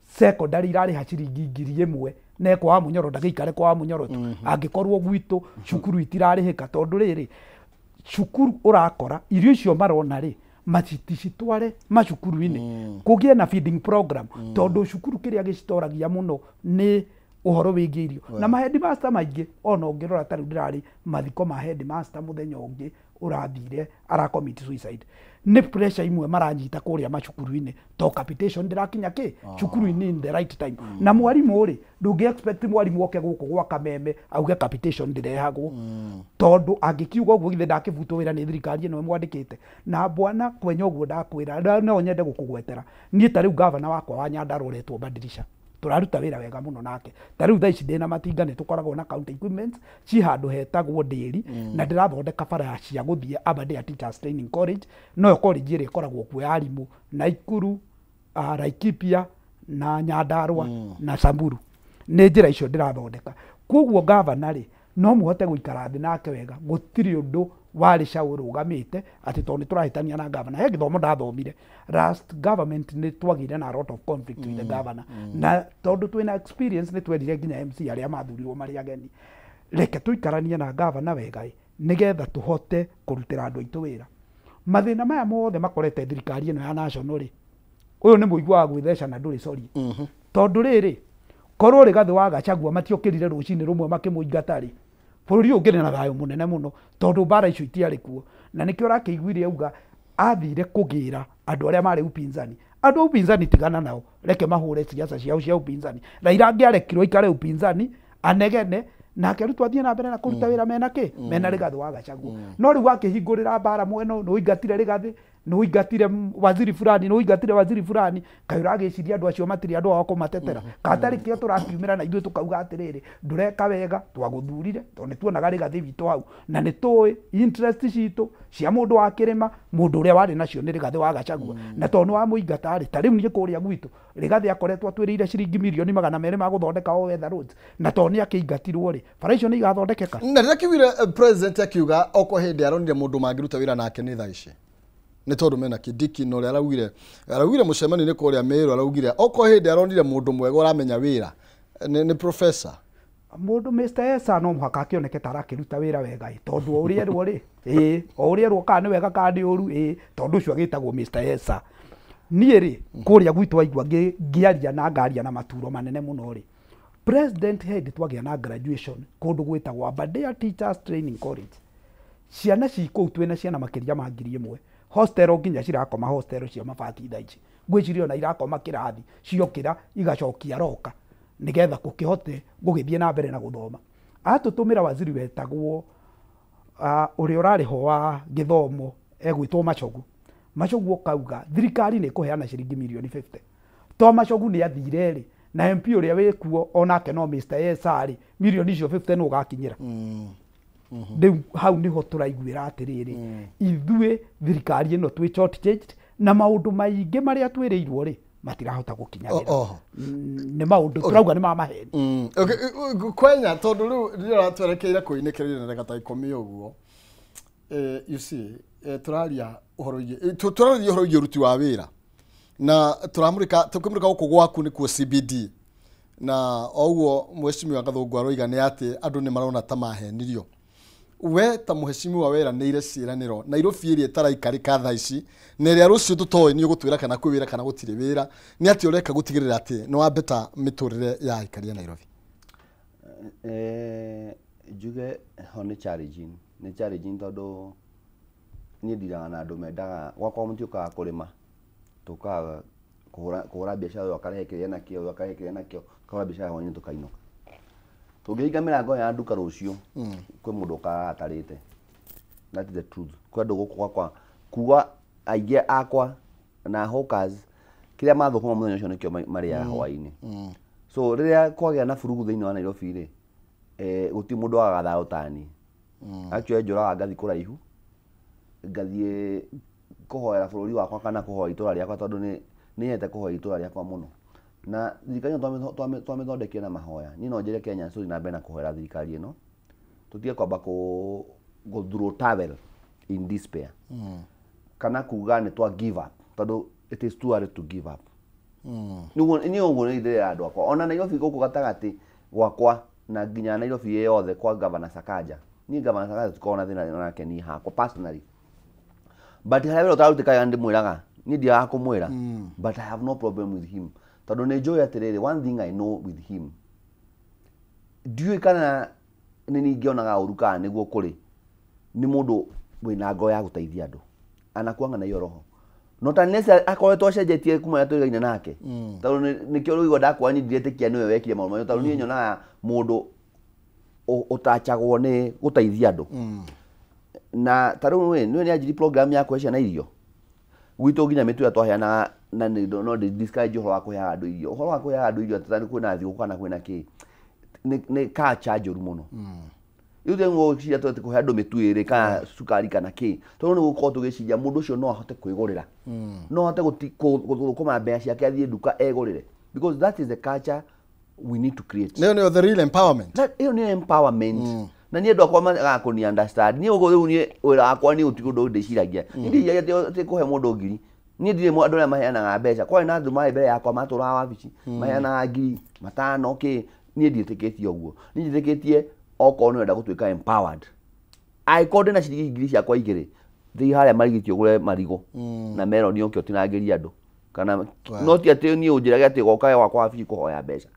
secondary irarĩha ciringi 1000 na kwa Wamunyoro ndagĩikare kwa Wamunyoro tu. Angĩkorwo gwitũ cukuru itirarĩhĩka, tondũ rĩrĩ cukuru ũrakora irio icio marona rĩ maticitware macukuru-inĩ, kũgĩe na feeding program, tondũ cukuru kĩrĩa gĩcitoragia mũno nĩ ũhoro wĩgiĩ irio. Na ma headmaster maingĩ ona ũngĩrora ta rĩu ndĩrarĩ mathiko ma headmaster mũthenya ũngĩ ũrathire ara commit suicide, nĩ pressure imwe maranyita kũrĩa macukuru-inĩ to capitation ndĩrakinya kĩ cukuru-inĩ in the right time. Na mwarimũ rĩ, ndũngĩ expect mwarimũ oke gũkũ gwa Kameme auge capitation ndĩrehagwo, tondũ angĩkiuga ũguo githĩ ndakĩbutwo wĩra nĩ thirikari ĩno ĩmwandĩkĩte. Na bwana Kwenya ũguo ndakwĩra, no nyende gũkũgwetera niĩ ta rĩu gavana wakwa wa Nyandarua ũretwo Badilisha, tũraruta wĩra wega mũno nake. Ta rĩu thaa ici ndĩna matinga nĩ tũkoragwo na county equipment ci handũ hetagwo Ndĩri, na ndĩrathondeka bara cia gũthiĩ Aberdare Teachers Training College, noyo college ĩrĩa ĩkoragwo kuo ya arimũ Naikuru, Laikipia na Nyandarua na Samburu. Nĩ njĩra icio ndĩrathondeka. Koguo gavana rĩ, no mũhote gũikara thĩ nake wega, gũtirĩ ũndũ warĩ ca ũrũgamĩte atĩ tondũ nĩ tũrahĩtania na gavana. He gĩthomo ndathomire last government nĩ twagĩire na a lot of conflict with the governor, na tondũ twĩna experience nĩ twerire nginya MC arĩa mathurirwo marĩ ageni, reke tũikaranie na gavana wega ĩ, nĩgetha tũhote kũrutĩra andũ aitũ wĩra. Mathĩna maya mothe makorete thirikari ĩno ya national rĩ, ũyũ nĩ mũigua wa gwĩtheca na ndũrĩ sorry. Tondũ rĩrĩ, korwo Rigathĩ wa Gachagua matiokĩrire rũcinĩ rũmwe makĩmũingata rĩ, Bũrũri ũyũ ũngĩrĩ na thayũ mũnene mũno tondũ mbara icio itiarĩ kuo. Na nĩkĩo ũrakĩiguire auga athire kũgĩra andũ arĩa marĩ upinzani. Andũ a upinzani tigana nao, reke mahũre siasa ciao cia upinzani. Raila angĩarekirwo aikare upinzani anegene nake Ruto athiĩ na mbere na kũruta wĩra mena kĩ mena Rigathĩ wa Gachagua. No rĩu akĩhingũrĩra mbara mwena ũyũ, nĩ ũingatire Rigathĩ, nĩ ũingatire waziri fulani, nĩ ũingatire waziri fulani, kaĩ ũragĩciria andũ acio matirĩ andũ ao kũmatetera. Katarĩ kĩo tũrakiumĩra na ithuĩ tũkauga atĩrĩrĩ, ndũreka wega, twagũthurire tondũ nĩ tuonaga Rigathĩ witũ hau na nĩ tũĩ interest citũ cia mũndũ wa kĩrĩma, mũndũ ũrĩa warĩ nacio nĩ Rigathĩ wa Gachagua. Na tondũ nĩ wamũingata rĩ, ta rĩu niĩ kũrĩa gwitũ Rigathĩ akoretwo atwĩrĩire ciringi mirioni 200 ma gũthondeka all weather roads, na tondũ nĩ akĩingatirwo rĩ, bara icio nĩ igathondekeka. Na ndĩrakiugire president akiuga oko hĩndĩ aronire mũndũ mangĩruta wĩra nake nĩ thaa ici nĩ tondũ mena Kindiki, na ũrĩa araugire mũcemanio-inĩ kũrĩa Meru, araugire oko hĩndĩ aronire mũndũ mwega ũramenya wĩra nĩ professor. Mũndũ Mr. Esa no mũhaka akĩoneke ta arakĩruta wĩra wega ĩ, tondũ o ũrĩa erwo rĩ, ĩ o ũrĩa erwo kana nĩ wega kana nĩ ũru ĩ, tondũ ũcio agĩtagwo Mr. Esa. Niĩ rĩ kũrĩa gwitũ waigua ngĩaria na ngaria na maturo manene mũno rĩ, president hĩndĩ twagĩa na graduation kũndũ gwĩtagwo Aberdare Teachers Training College, ciana ci kũu twĩna ciana makĩria ma 1000 hostel nginya cirakoma hostel cia mabati thaa ici, ngwĩciria ona irakoma kĩrathi ciokĩra igacokia roka nĩgetha kũkĩhote gũgĩthiĩ na mbere na gũthoma. Atũtũmĩra waziri wetagwo ũrĩa ũrarĩ ho wa gĩthomo egwĩtwo Machogu. Machogu okauga thirikari nĩ ĩkũheana ciringi mirioni 50. To Machogu nĩ athire rĩ, na MP ũrĩa wĩkuo onake no Mr. Esa rĩ, mirioni icio 50 nĩ ũgakinyĩra. Rĩu hau nĩho tũraiguĩra atĩrĩrĩ, ithuĩ thirikari ĩno twĩ short changed na maũndũ maingĩ marĩa twĩrĩirwo rĩ matirahota gũkinyanĩra. Nĩ maũndũ tũrauga nĩ ma maheni. Kwenya tondũ rĩu rĩrĩa twerekeire kũinĩkĩrĩria na ndagĩka ta 10 ũguo, you see, tũraria ũhoro wĩgiĩ ũruti wa wĩra na tũramũrĩka tũkĩmũrĩka gũkũ gwaku nĩkuo CBD, na oguo mheshimiwa Gathũngũ aroiga nĩ atĩ andũ nĩ marona ta mahenirio. We ta mheshimiwa weranĩire ciĩranĩro Nairobi ĩrĩa ĩtaraikarĩka thaa ici na ĩrĩa rũciũ tũtoĩ nĩ ũgũtwĩra kana kwĩ wĩra kana gũtirĩ wĩra, nĩ atĩ ũreka gũtigĩrĩra atĩ nĩ wambeta mĩtũrĩre ya aikari a Nairobi? Njuge ho nĩ challenging, nĩ challenging tondũ niĩ ndiraga na andũ mendaga gwakwa mũtiũkaga kũrĩma, tũkaga kũhũra biacara, ũyũ akarehe kĩrĩa nakĩo, ũyũ akarehe kĩrĩa nakĩo, tũkahũra biacara hwainĩ tũkainũka. Tũngĩhinga mĩrango ya nduka rũciũ kwĩ mũndũ ũkaga atarĩte. That is the truth. Kwĩ andũ gũkũ gwakwa kuga aingĩ akwa na hawkers kĩrĩa mathũkũma mũthenya ũcio nĩkĩo marĩaga hwainĩ. So rĩrĩa kwagĩa na burugu thĩinĩ wa Nairobi rĩ, gũtirĩ mũndũ wagaga thayũ ta niĩ. Actually njũraga ngathiĩ kũraihu, ngathiĩ kũhoera bũrũri wakwa kana kũhoera itũra rĩakwa tondũ nĩ nyendete kũhoera itũra rĩakwa mũno. Na thirikari ĩno twamĩthondekire na mahoya. Niĩ no njĩre Kenya tũthiĩ na mbere na kũhoera thirikari ĩno, tũtige kwamba kũ throw towel in despair kana kuga nĩ twa give up, tondũ it is too early to give up. Niĩ ũguo nĩ ndĩrera andũ akwa ona Nairobi gũkũ gatagatĩ gwakwa na nginya Nairobi yothe kwa Governor Sakaja. Niĩ Governor Sakaja tũkoragwo na thĩna nake niĩ hakwa personally, but harĩa wĩra ũtarutĩkaga ndĩmwĩraga, niĩ ndiagaga kũmwĩra, but I have no problem with him tondũ nĩ njũĩ atĩrĩrĩ, one thing I know with him, ndiũĩ kana nĩ ningĩonaga ũru kana nĩguo kũrĩ, nĩ mũndũ wĩna ngoro ya gũteithia andũ, anakuanga na hiyo roho. Not unless akoretwo acenjetie kuma rĩrĩa tũigaine nake, tondũ nĩkĩo rũigua ndakwa niĩ ndiretĩkia nĩwe wekire maũndũ macio, tondũ niĩ nyonaga mũndũ ũtachagwo nĩ gũteithia andũ. Na ta rĩu nĩwe nĩ anjirie program ya kũhe ciana irio gwitũ nginya mĩtu ĩrĩa twaheanaga, na no discourage ũhoro wa kũheaga andũ irio. Ũhoro wa kũheaga andũ irio atĩ kwĩna thigũkũ kana kwĩna kĩ, nĩ culture njũru mũno. Rĩu rĩmwe ũgwĩciria atĩ kũhe andũ mĩtu ĩrĩ kana cukari kana kĩ, tondũ nĩ gũkorwo tũgĩciria mũndũ ũcio no ahote kwĩgũrĩra, no ahote gũthũkũma mbeca ciake athiĩ nduka egũrĩre, because that is the culture we need to create. Nĩyo nĩyo the real empowerment. Ĩyo nĩyo empowerment. Na niĩ andũ akwa magaga kũni understand. Niĩ ũguo rĩu niĩ wĩra wakwa niĩ gũtirĩ ũndũ ndĩciragia. Niĩ ndiciragia atĩ kũhe mũndũ ngiri. Niĩ ndirĩ andũ arĩa maheanaga mbeca. Kwarĩ na andũ marĩ mbere yakwa matũraga wabici, maheanaga 5,000 kĩ. Niĩ ndiĩtĩkĩtie ũguo. Niĩ njĩtĩkĩtie okorwo nĩ ũrenda gũtuĩka empowered, angĩkorwo ndĩna ciringi 2,000 ciakwa, thiĩ harĩa marigiti ũgũre marigũ na meroni ũke ũtinangĩrie andũ. Kana no ti atĩ niĩ ũnjĩrage atĩ goka gwakwa wabici kũhoya mbeca.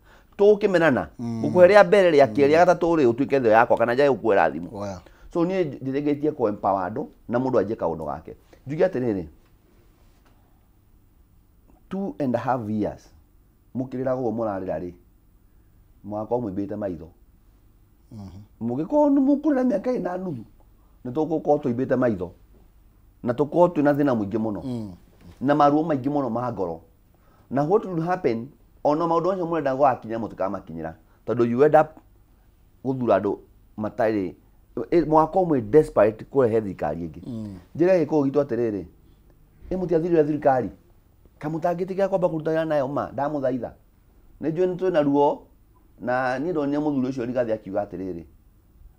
Tũgũkĩmenana gũkũhe rĩa mbere rĩa kerĩ rĩa gatatũ rĩ ũtuĩke thĩ yakwa kana njage gũkuoera thimũ. So niĩ njĩtĩkĩtie kũ empower andũ na mũndũ anjie kaũndũ gake. Njuge atĩrĩrĩ, 2.5 years mũkĩrĩra ũguo mũrarĩra rĩ, mũgakorwo mũimbĩte maitho. Mũngĩkorwo nĩ mũkũrĩra mĩaka ĩna nuthu, nĩ tũgũkorwo tũimbĩte maitho na tũkorwo twĩna thĩna mũingĩ mũno na maruo maingĩ mũno ma ngoro. Na what will happen, ona maũndũ macio mũrenda gũgakinya mũtikamakinyĩra, tondũ you end up gũthura andũ matarĩ, mũgakorwo mwĩ desperate kũrehe thirikari ĩngĩ. Njĩra gĩkũyũ gitũ atĩrĩrĩ, ĩ mũtiathirire thirikari, kamũtangĩtĩkĩra kwamba kũruta wĩra nayo ma, ndamũthaitha. Nĩ njũĩ nĩ twĩna ruo, na niĩ ndonire mũthuri ũcio Rigathĩ akiuga atĩrĩrĩ,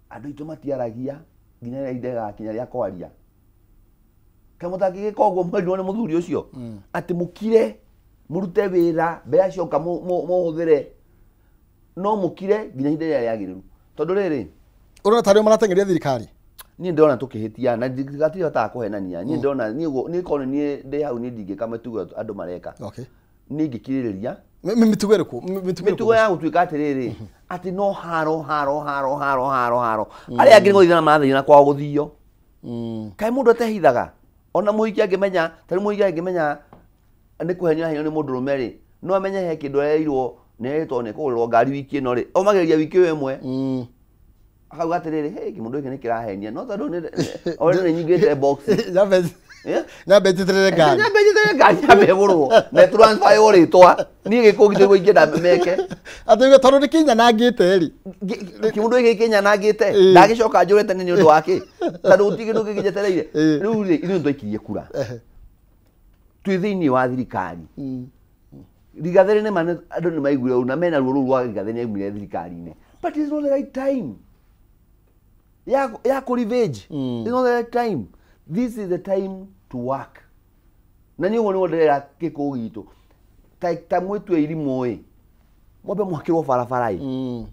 andũ aitũ matiaragia nginya rĩrĩa ihinda rĩgakinya rĩa kwaria. Kamũtangĩgĩka ũguo mwerirwo nĩ mũthuri ũcio, atĩ mũkire mũrute wĩra, mbere cioka mũhũthĩre, no mũkire nginya ihinda rĩrĩa rĩagĩrĩru. Tondũ rĩrĩ, ũrona tarĩo marateng'eria thirikari? Niĩ ndĩrona tũkĩhĩtia na gatirĩ bata wa kũhenania. Niĩ ndĩrona niĩ korwo niĩ ndĩ hau niĩ ndingĩka mĩtugo andũ mareka. Niĩ ingĩkirĩrĩria. Mĩtugo ĩrĩkũ? Mĩtugo ya gũtuĩka atĩrĩrĩ, atĩ no haro haro haro haro haro haro. Arĩa angĩ nĩ gũthithana marathiĩ na kwao gũthio. Kaĩ mũndũ atehithaga? Ona mũhiki angĩmenya, tarĩu mũhiki angĩmenya nĩ kũhenio ahenio nĩ mũndũrũme rĩ, no amenye he kĩndũ arerirwo nĩ erĩtwo nĩ kũgũrĩrwo ngari wiki ĩno rĩ, omagĩrĩria wiki ĩyo ĩmwe. Akauga atĩrĩrĩ, hey, kĩmũndũ gĩkĩ nĩ kĩrahenia, no tondũ already nĩ nyingĩrĩte box. Nyambe njĩtĩrĩre ngari. Nyambe njĩtĩrĩre ngari, nyambe ĩgũrwo. Na transfer ĩyo rĩtwa. Niĩ gĩkũyũ gitũ nĩguo ingĩenda meke. Atĩ tondũ nĩ kĩnyanangĩte rĩ. Kĩmũndũ gĩkĩ kĩnyanangĩte, ndagĩcoka njũre tene nĩ ũndũ wa kĩ? Tondũ gũtirĩ kĩndũ kĩngĩ njetereire. Rĩu rĩ, ithuĩ nĩtwaikirie kura. Twĩ thĩinĩ wa thirikari. Rigathĩ nĩ ma andũ nĩ maiguire ũru na mena ruo rũu rwa Rigathĩ nĩ aumire thirikari-inĩ. But it's not the right time. Ya kũ revenge. It's not the right time. This is the time to work. Na niĩ ũguo nĩguo ndĩrera gĩkũyũ gitũ. Ta mwĩtue irimũ ĩ, mwambe mwakĩrwo barabara ĩ,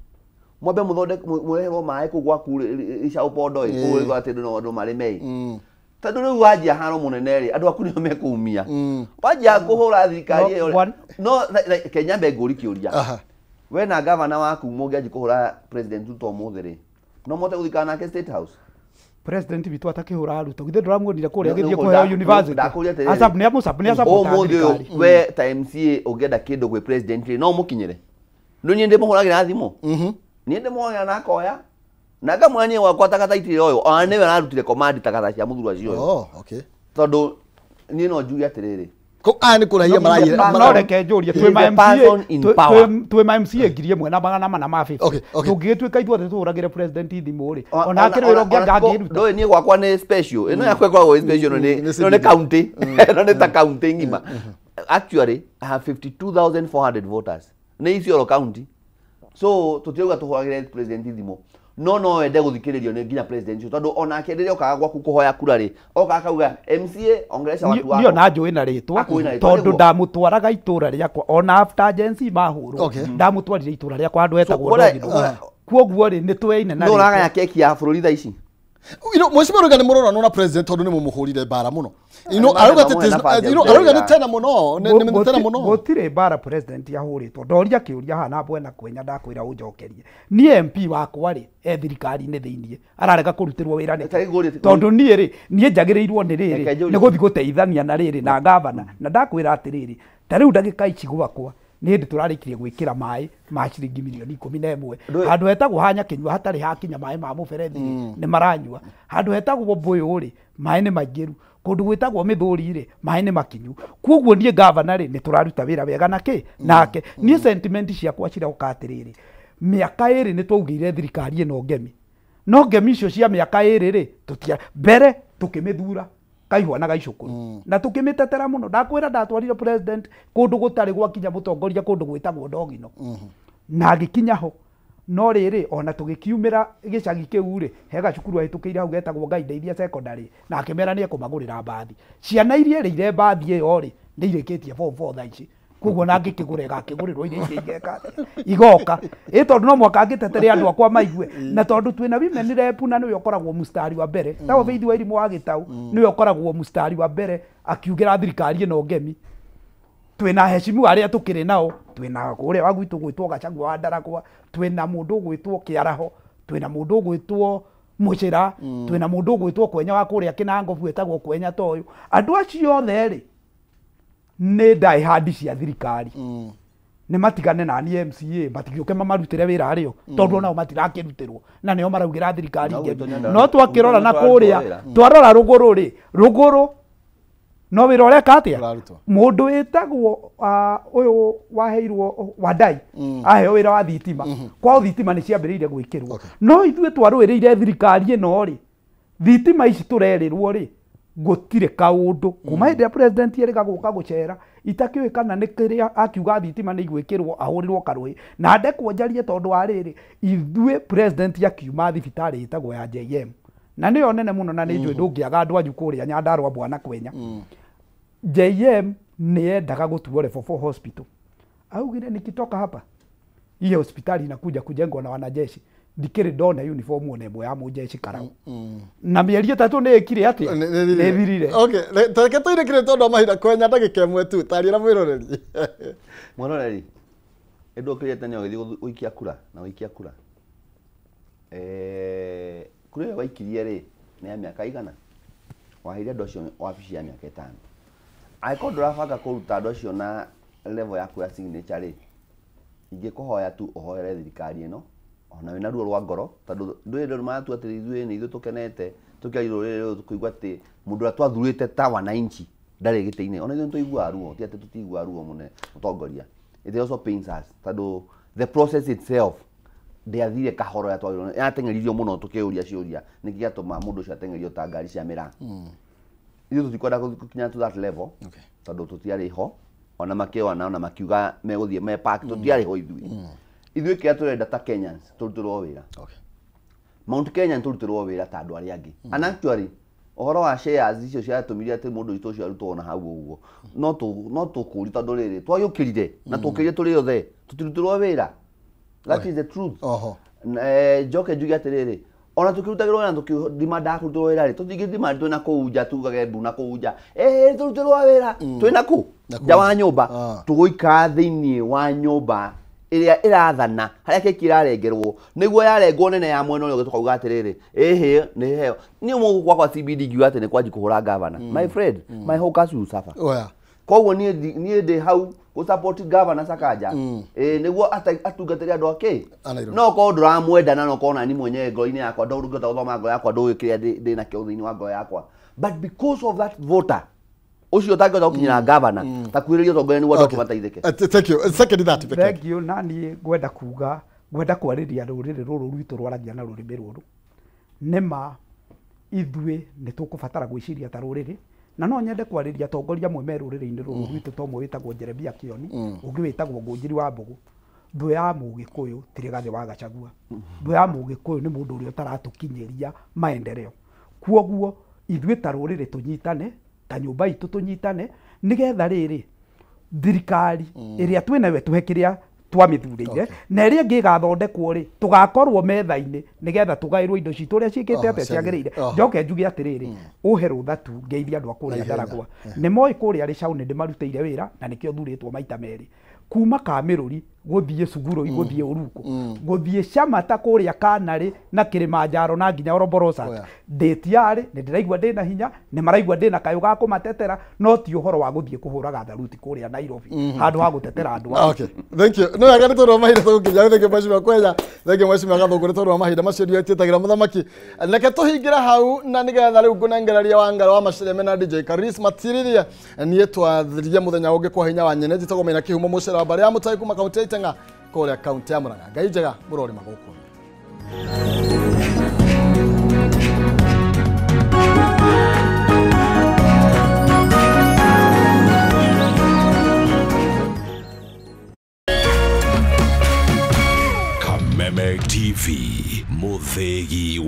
mwambe mũthondeke mũreherwo maĩ kũu gwaku Icaupondo ĩ, kũu atĩ andũ marĩme ĩ. Tondũ rĩu wanjia haro mũnene rĩ, andũ aku nĩo mekũumia. Wanjia kũhũra thirikari ĩyo, no reke nyambe ngũrie kĩũria. We na gavana waku mũngĩanjia kũhũra President Ruto ũmũthĩ rĩ, no mũhote gũthikana nake State House? President witũ atakĩhũra Ruto, githĩ ndũramuonire kũrĩa agĩthiĩ kũheo university? Asap nĩ amũcap nĩ asap ũmũthĩ ũyũ we ta MCA ũngĩenda kĩndũ gwĩ president rĩ, no ũmũkinyĩre? Nĩ niĩ ndĩmũhũragĩra thimũ. Niĩ ndĩmũhũragĩra na akoya. Na ngamwĩra niĩ gwakwa takatha itirĩ ũyũ, ona nĩwe ararutire command takatha cia mũthuri ũcio ũyũ. Tondũ niĩ no njuge atĩrĩrĩ, aya nĩ kũrahia marahia. No reke njũrie, twĩ ma MCA, twĩ ma MCA 1450. Tũngĩgĩtuĩka ithuothe tũhũragĩre president thimũ rĩ, ona akĩrĩ wĩra ũngĩ angĩruta. Ndũĩ niĩ gwakwa nĩ special, ĩno yakwa ĩkoragwo ĩ special, ĩno nĩ county, ĩno nĩ ta county ng'ima. Actually, I have 52,400 voters. Nĩ Isiolo county. So tũtirauga tũhũragĩre president thimũ. No no wende gũthikĩrĩrio nĩ nginya president ũcio, tondũ onake rĩrĩa okaga gwaku kũhoya kura rĩ, okaga akauga MCA ongeresha watu wako. Niĩ ona njũĩ na rĩtwa, tondũ ndamũtwaraga itũra rĩakwa ona after Gen Z mahũrwo, ndamũtwarire itũra rĩakwa handũ hetagwo Ndogino. Kwoguo rĩ, nĩ tweine na rĩtwa. Nũ ũragaya keki ya bũrũri thaa ici? Mheshimiwa Ruga nĩ mũroranwo na president tondũ nĩ mũmũhũrire mbara mũno. Arauga nĩ tena mũno, nĩ tena mũno. Gũtirĩ mbara president yahũrĩtwo. Ndoria kĩũria haha na mbwena kwenya ndakwĩra ũnjokerie. Niĩ MP wakwa rĩ, e thirikari-inĩ thĩiniĩ, ararega kũrutĩrwo wĩra nĩkĩ? Tondũ niĩ rĩ, niĩ njagĩrĩirwo nĩ rĩrĩ, nĩ gũthiĩ gũteithania na rĩrĩ na gavana. Na ndakwĩra atĩrĩrĩ, ta rĩu ndagĩka ici gwakwa, nĩ hĩndĩ tũrarĩkirie gwĩkĩra maĩ ma ciringi mirioni 11. Handũ hetagwo ha Nyakĩnyua hatarĩ hakinya maĩ ma mũberethi nĩ maranyua. Handũ hetagwo Mbũyũ rĩ, maĩ nĩ maingĩru. Kũndũ gwĩtagwo Mĩthũri rĩ, maĩ nĩ makinyu. Kwoguo niĩ gavana rĩ, nĩ tũraruta wĩra wega na kĩ nake. Niĩ sentiment ciakwa ciroka atĩrĩrĩ, mĩaka ĩrĩ nĩ twaugĩire thirikari ĩno ngemi. No ngemi icio cia mĩaka ĩrĩ rĩ, tũtia mbere tũkĩmĩthura Kaihwa na Gaicũkũrũ. Na tũkĩmĩtetera mũno. Ndakwĩra ndatwarire president kũndũ gũtarĩ gwakinya mũtongoria kũndũ gwĩtagwo Ndogino. Na agĩkinya ho. No rĩrĩ, ona tũgĩkiumĩra gĩcagi kĩu rĩ, he gacukuru ahĩtũkĩire hau getagwo Ngai Ndeithia Secondary, na akĩmera nĩ ekũmagũrĩra mbathi. Ciana iria erĩire mbathi ĩyo rĩ, nĩ irĩkĩtie form 4 thaa ici. Koguo na angĩkĩgũra ĩgakĩgũrĩrwo iria ingĩ igeka atĩa? Igoka. Ĩ tondũ no mũhaka angĩtetere andũ akwa maigue. Na tondũ twĩna women rep na nĩwe ũkoragwo mũstari wa mbere. Tawe Faith wa Irimũ wa Gĩtaũ nĩwe ũkoragwo mũstari wa mbere akiugĩra thirikari ĩno ngemi. Twina heshimu aria tukiri nao, twina uria wa gwitu gwitwo Gachagua wa Ndaragwa, twina mundu gwitwo Kiaraho, twina mundu gwitwo Mucira, twina mundu gwitwo Kwenya wa kuria Kinangobu wetagwo Kwenya toyu. Andu acio othe ri ni ndaihandi cia thirikari. Nĩ matigane na niĩ MCA matigĩũke mamarutĩre wĩra arĩo tondũ onao matirakĩrutĩrwo na nĩo maraugĩra thirikari ngemi. No twakĩrora na kũrĩa twarora rũgũrũ rĩ, rũgũrũ no wĩra ũreka atĩa? Mũndũ wĩtagwo ũyũ waheirwo Wandai aheo wĩra wa thitima, kwao thitima nĩ ciambĩrĩirie gwĩkĩrwo. No ithuĩ twarũĩrĩire thirikari ĩno rĩ, thitima ici tũrerĩrwo rĩ gũtirĩ kaũndũ kuma hĩndĩ ya president erĩga gũka gũcera itakĩũĩ kana nĩ kĩrĩa akiuga thitima nĩ igwĩkĩrwo ahũrĩrwo karũĩ na ndekwo njarie tondũ wa rĩrĩ ithuĩ president akiuma thibitarĩ ĩtagwo ya JM na nĩyo nene mũno na nĩ njũĩ ndũngĩaga andũ anyu kũrĩa Nyandarua bwana Kwenya. JM nĩ yendaga gũtuo level 4 hospital, augire nikitoka hapa hiyo hospitali inakuja kujengwa na wanajeshi, ndikĩrĩ ndona uniform ona ĩmwe ya mũjeshi karau. Na mĩeri 3 nĩ ĩkire atĩa? Nĩ ĩthirire. Okay, reke tũirĩkire tondũ wa mahinda. Kwenya ndagĩka ĩmwe tu, tarĩra mwĩroreri. Mwĩroreri, ĩndũkĩrire tene ũgĩthiĩ gũikia kura na ũikia kura. Kura ĩyo waikirie rĩ nĩ ya mĩaka igana? Waheire andũ acio wabici ya mĩaka 5. Angĩkorwo ndũrabanga kũruta andũ acio na level yaku ya signature rĩ, ingĩkũhoya tu ũhoere thirikari ĩno ona wĩna ruo rwa ngoro tondũ ndũĩ andũ maratua atĩ ithuĩ nĩ ithuĩ tũkenete tũkĩaria rũrĩrĩ rũrũ tũkĩigua atĩ mũndũ ũrĩa twathurĩte ta wananchi ndarĩ gĩtĩ-inĩ. Ona ithuĩ nĩtũiguaga ruo, ti atĩ tũtiguaga ruo mũne mũtongoria. It also pains us tondũ the process itself ndĩathire kahora ũrĩa twagĩrĩirwo, yateng'eririo mũno tũkĩũria ciũria nĩkĩ gĩatũma mũndũ ũcio ateng'erio ta ngari cia mĩraa. Ithuĩ tũtikwenda gũkinya to that level tondũ tũtiarĩ ho ona makĩona ona makiuga megũthiĩ me park tũtiarĩ ho ithuĩ. Ithuĩ kĩrĩa tũrenda ta Kenyans tũrutĩrwo wĩra. Mount Kenya tũrutĩrwo wĩra ta andũ arĩa angĩ. And actually ũhoro wa shares icio ciatũmire atĩ mũndũ witũ ũcio arutwo ona hau ũguo no tũkũri tondũ rĩrĩ twagĩũkĩrire na tũkĩrire tũrĩ othe tũtirutĩrwo wĩra. That is the truth. Njoke njuge atĩrĩrĩ, ona tũkĩrutagĩrwo wĩra tũkĩdimandaga kũrutĩrwo wĩra rĩ, tũtingĩdimandi twĩna kũu nja tugage mbu na kũu nja tũrutĩrwo wĩra twĩna kũ nja wa nyũmba, tũgũikara thĩinĩ wa nyũmba ĩrĩa ĩrathana harĩa keki ĩrarengerwo nĩguo yarengwo nene ya mwena ũrĩa ũngĩ tũkauga atĩrĩrĩ ĩhĩ nĩ heo. Niĩ mũgũkũ gwakwa CBD ngiuga atĩ nĩ kwanji kũhũra gavana, my friend, my whole country will suffer. Koguo niĩ ndĩ hau gũ support governor Sakaja nĩguo atungatĩre andũ ake. No korwo ndũramwenda na no korwo nani mwenyewe ngoro-inĩ yakwa ndũngĩhota gũthoma ngoro yakwa ndũĩ kĩrĩa ndĩ nakĩo thĩinĩ wa ngoro yakwa, but because of that voter ũcio ũtangĩhota gũkinyĩra governor takuhĩrĩria ũtongoria nĩguo andũ mateithĩke. Thank you. Second that peke. Thank you. Na niĩ ngwenda kuga, ngwenda kwarĩria rũrĩrĩ rũrũ rwitũ rwaragia na rũrĩmĩ rũrũ. Nĩma ithuĩ nĩ tũkũbatara gwĩciria ta rũrĩrĩ na no nyende kwarĩria atongoria amwe me rũrĩrĩ-inĩ rũrũ rwitũ ta ũmwe wĩtagwo Jeremia Kĩoni, ũngĩ wĩtagwo Ngũnjiri wa Mbũgũ. Thũ ya Mũgĩkũyũ ti Rigathĩ wa Gachagua. Thũ ya Mũgĩkũyũ nĩ mũndũ ũrĩa ũtaratũkinyĩria maendeleo. Kwoguo ithuĩ ta rũrĩrĩ tũnyitane, ta nyũmba itũ tũnyitane nĩgetha rĩrĩ thirikari ĩrĩa twĩnayo ĩtũhe kĩrĩa twamĩthurĩire na ĩrĩa ĩngĩ ĩgathondekwo rĩ tũgakorwo metha-inĩ nĩgetha tũgaĩrwo indo citũ ũrĩa ciĩkĩte atĩa ciagĩrĩire. Njoke njuge atĩrĩrĩ, ũhe rũtha tu ngeithie andũ a kũrĩa Ndaragwa. Nĩ moĩ kũrĩa Rĩcaũ nĩ ndĩmarutĩire wĩra na nĩkĩo thurĩtwo maita merĩ. Kuma Kamĩrũri gũthiĩ Sugurui gũthiĩ Ũruku gũthiĩ Shamata kũrĩa Kanarĩ na Kilimanjaro na nginya Oroborosat ndĩ tiarĩ nĩ ndĩraigua ndĩna hinya, nĩ maraigua ndĩna kayũ ga kũmatetera, no ti ũhoro wa gũthiĩ kũhũraga tharuti kũrĩa Nairobi handũ ha gũtetera andũ ao. Okay, thank you. No wega nĩ tondũ wa mahinda tũgũkinya. Thank you Mheshimiwa Kwenya, thank you Mheshimiwa Gathũngũ nĩ tondũ wa mahinda macio ndietĩtagĩra mũthamaki. Reke tũhingĩre hau na nĩgetha rĩu ngũnengereria Wangara wa Macireme na DJ Karis matirĩrie niĩ twathirie mũthenya ũngĩ kwa hinya wa nyene. Njĩtagwo Maina Kĩhumo mũcere wa mbarĩ ya Mũtai kuma kaunti ya Itenga kũrĩa kaunti ya Murang'a. Ngai njega mũrorĩma gũkũ. Kameme TV, Muthegi.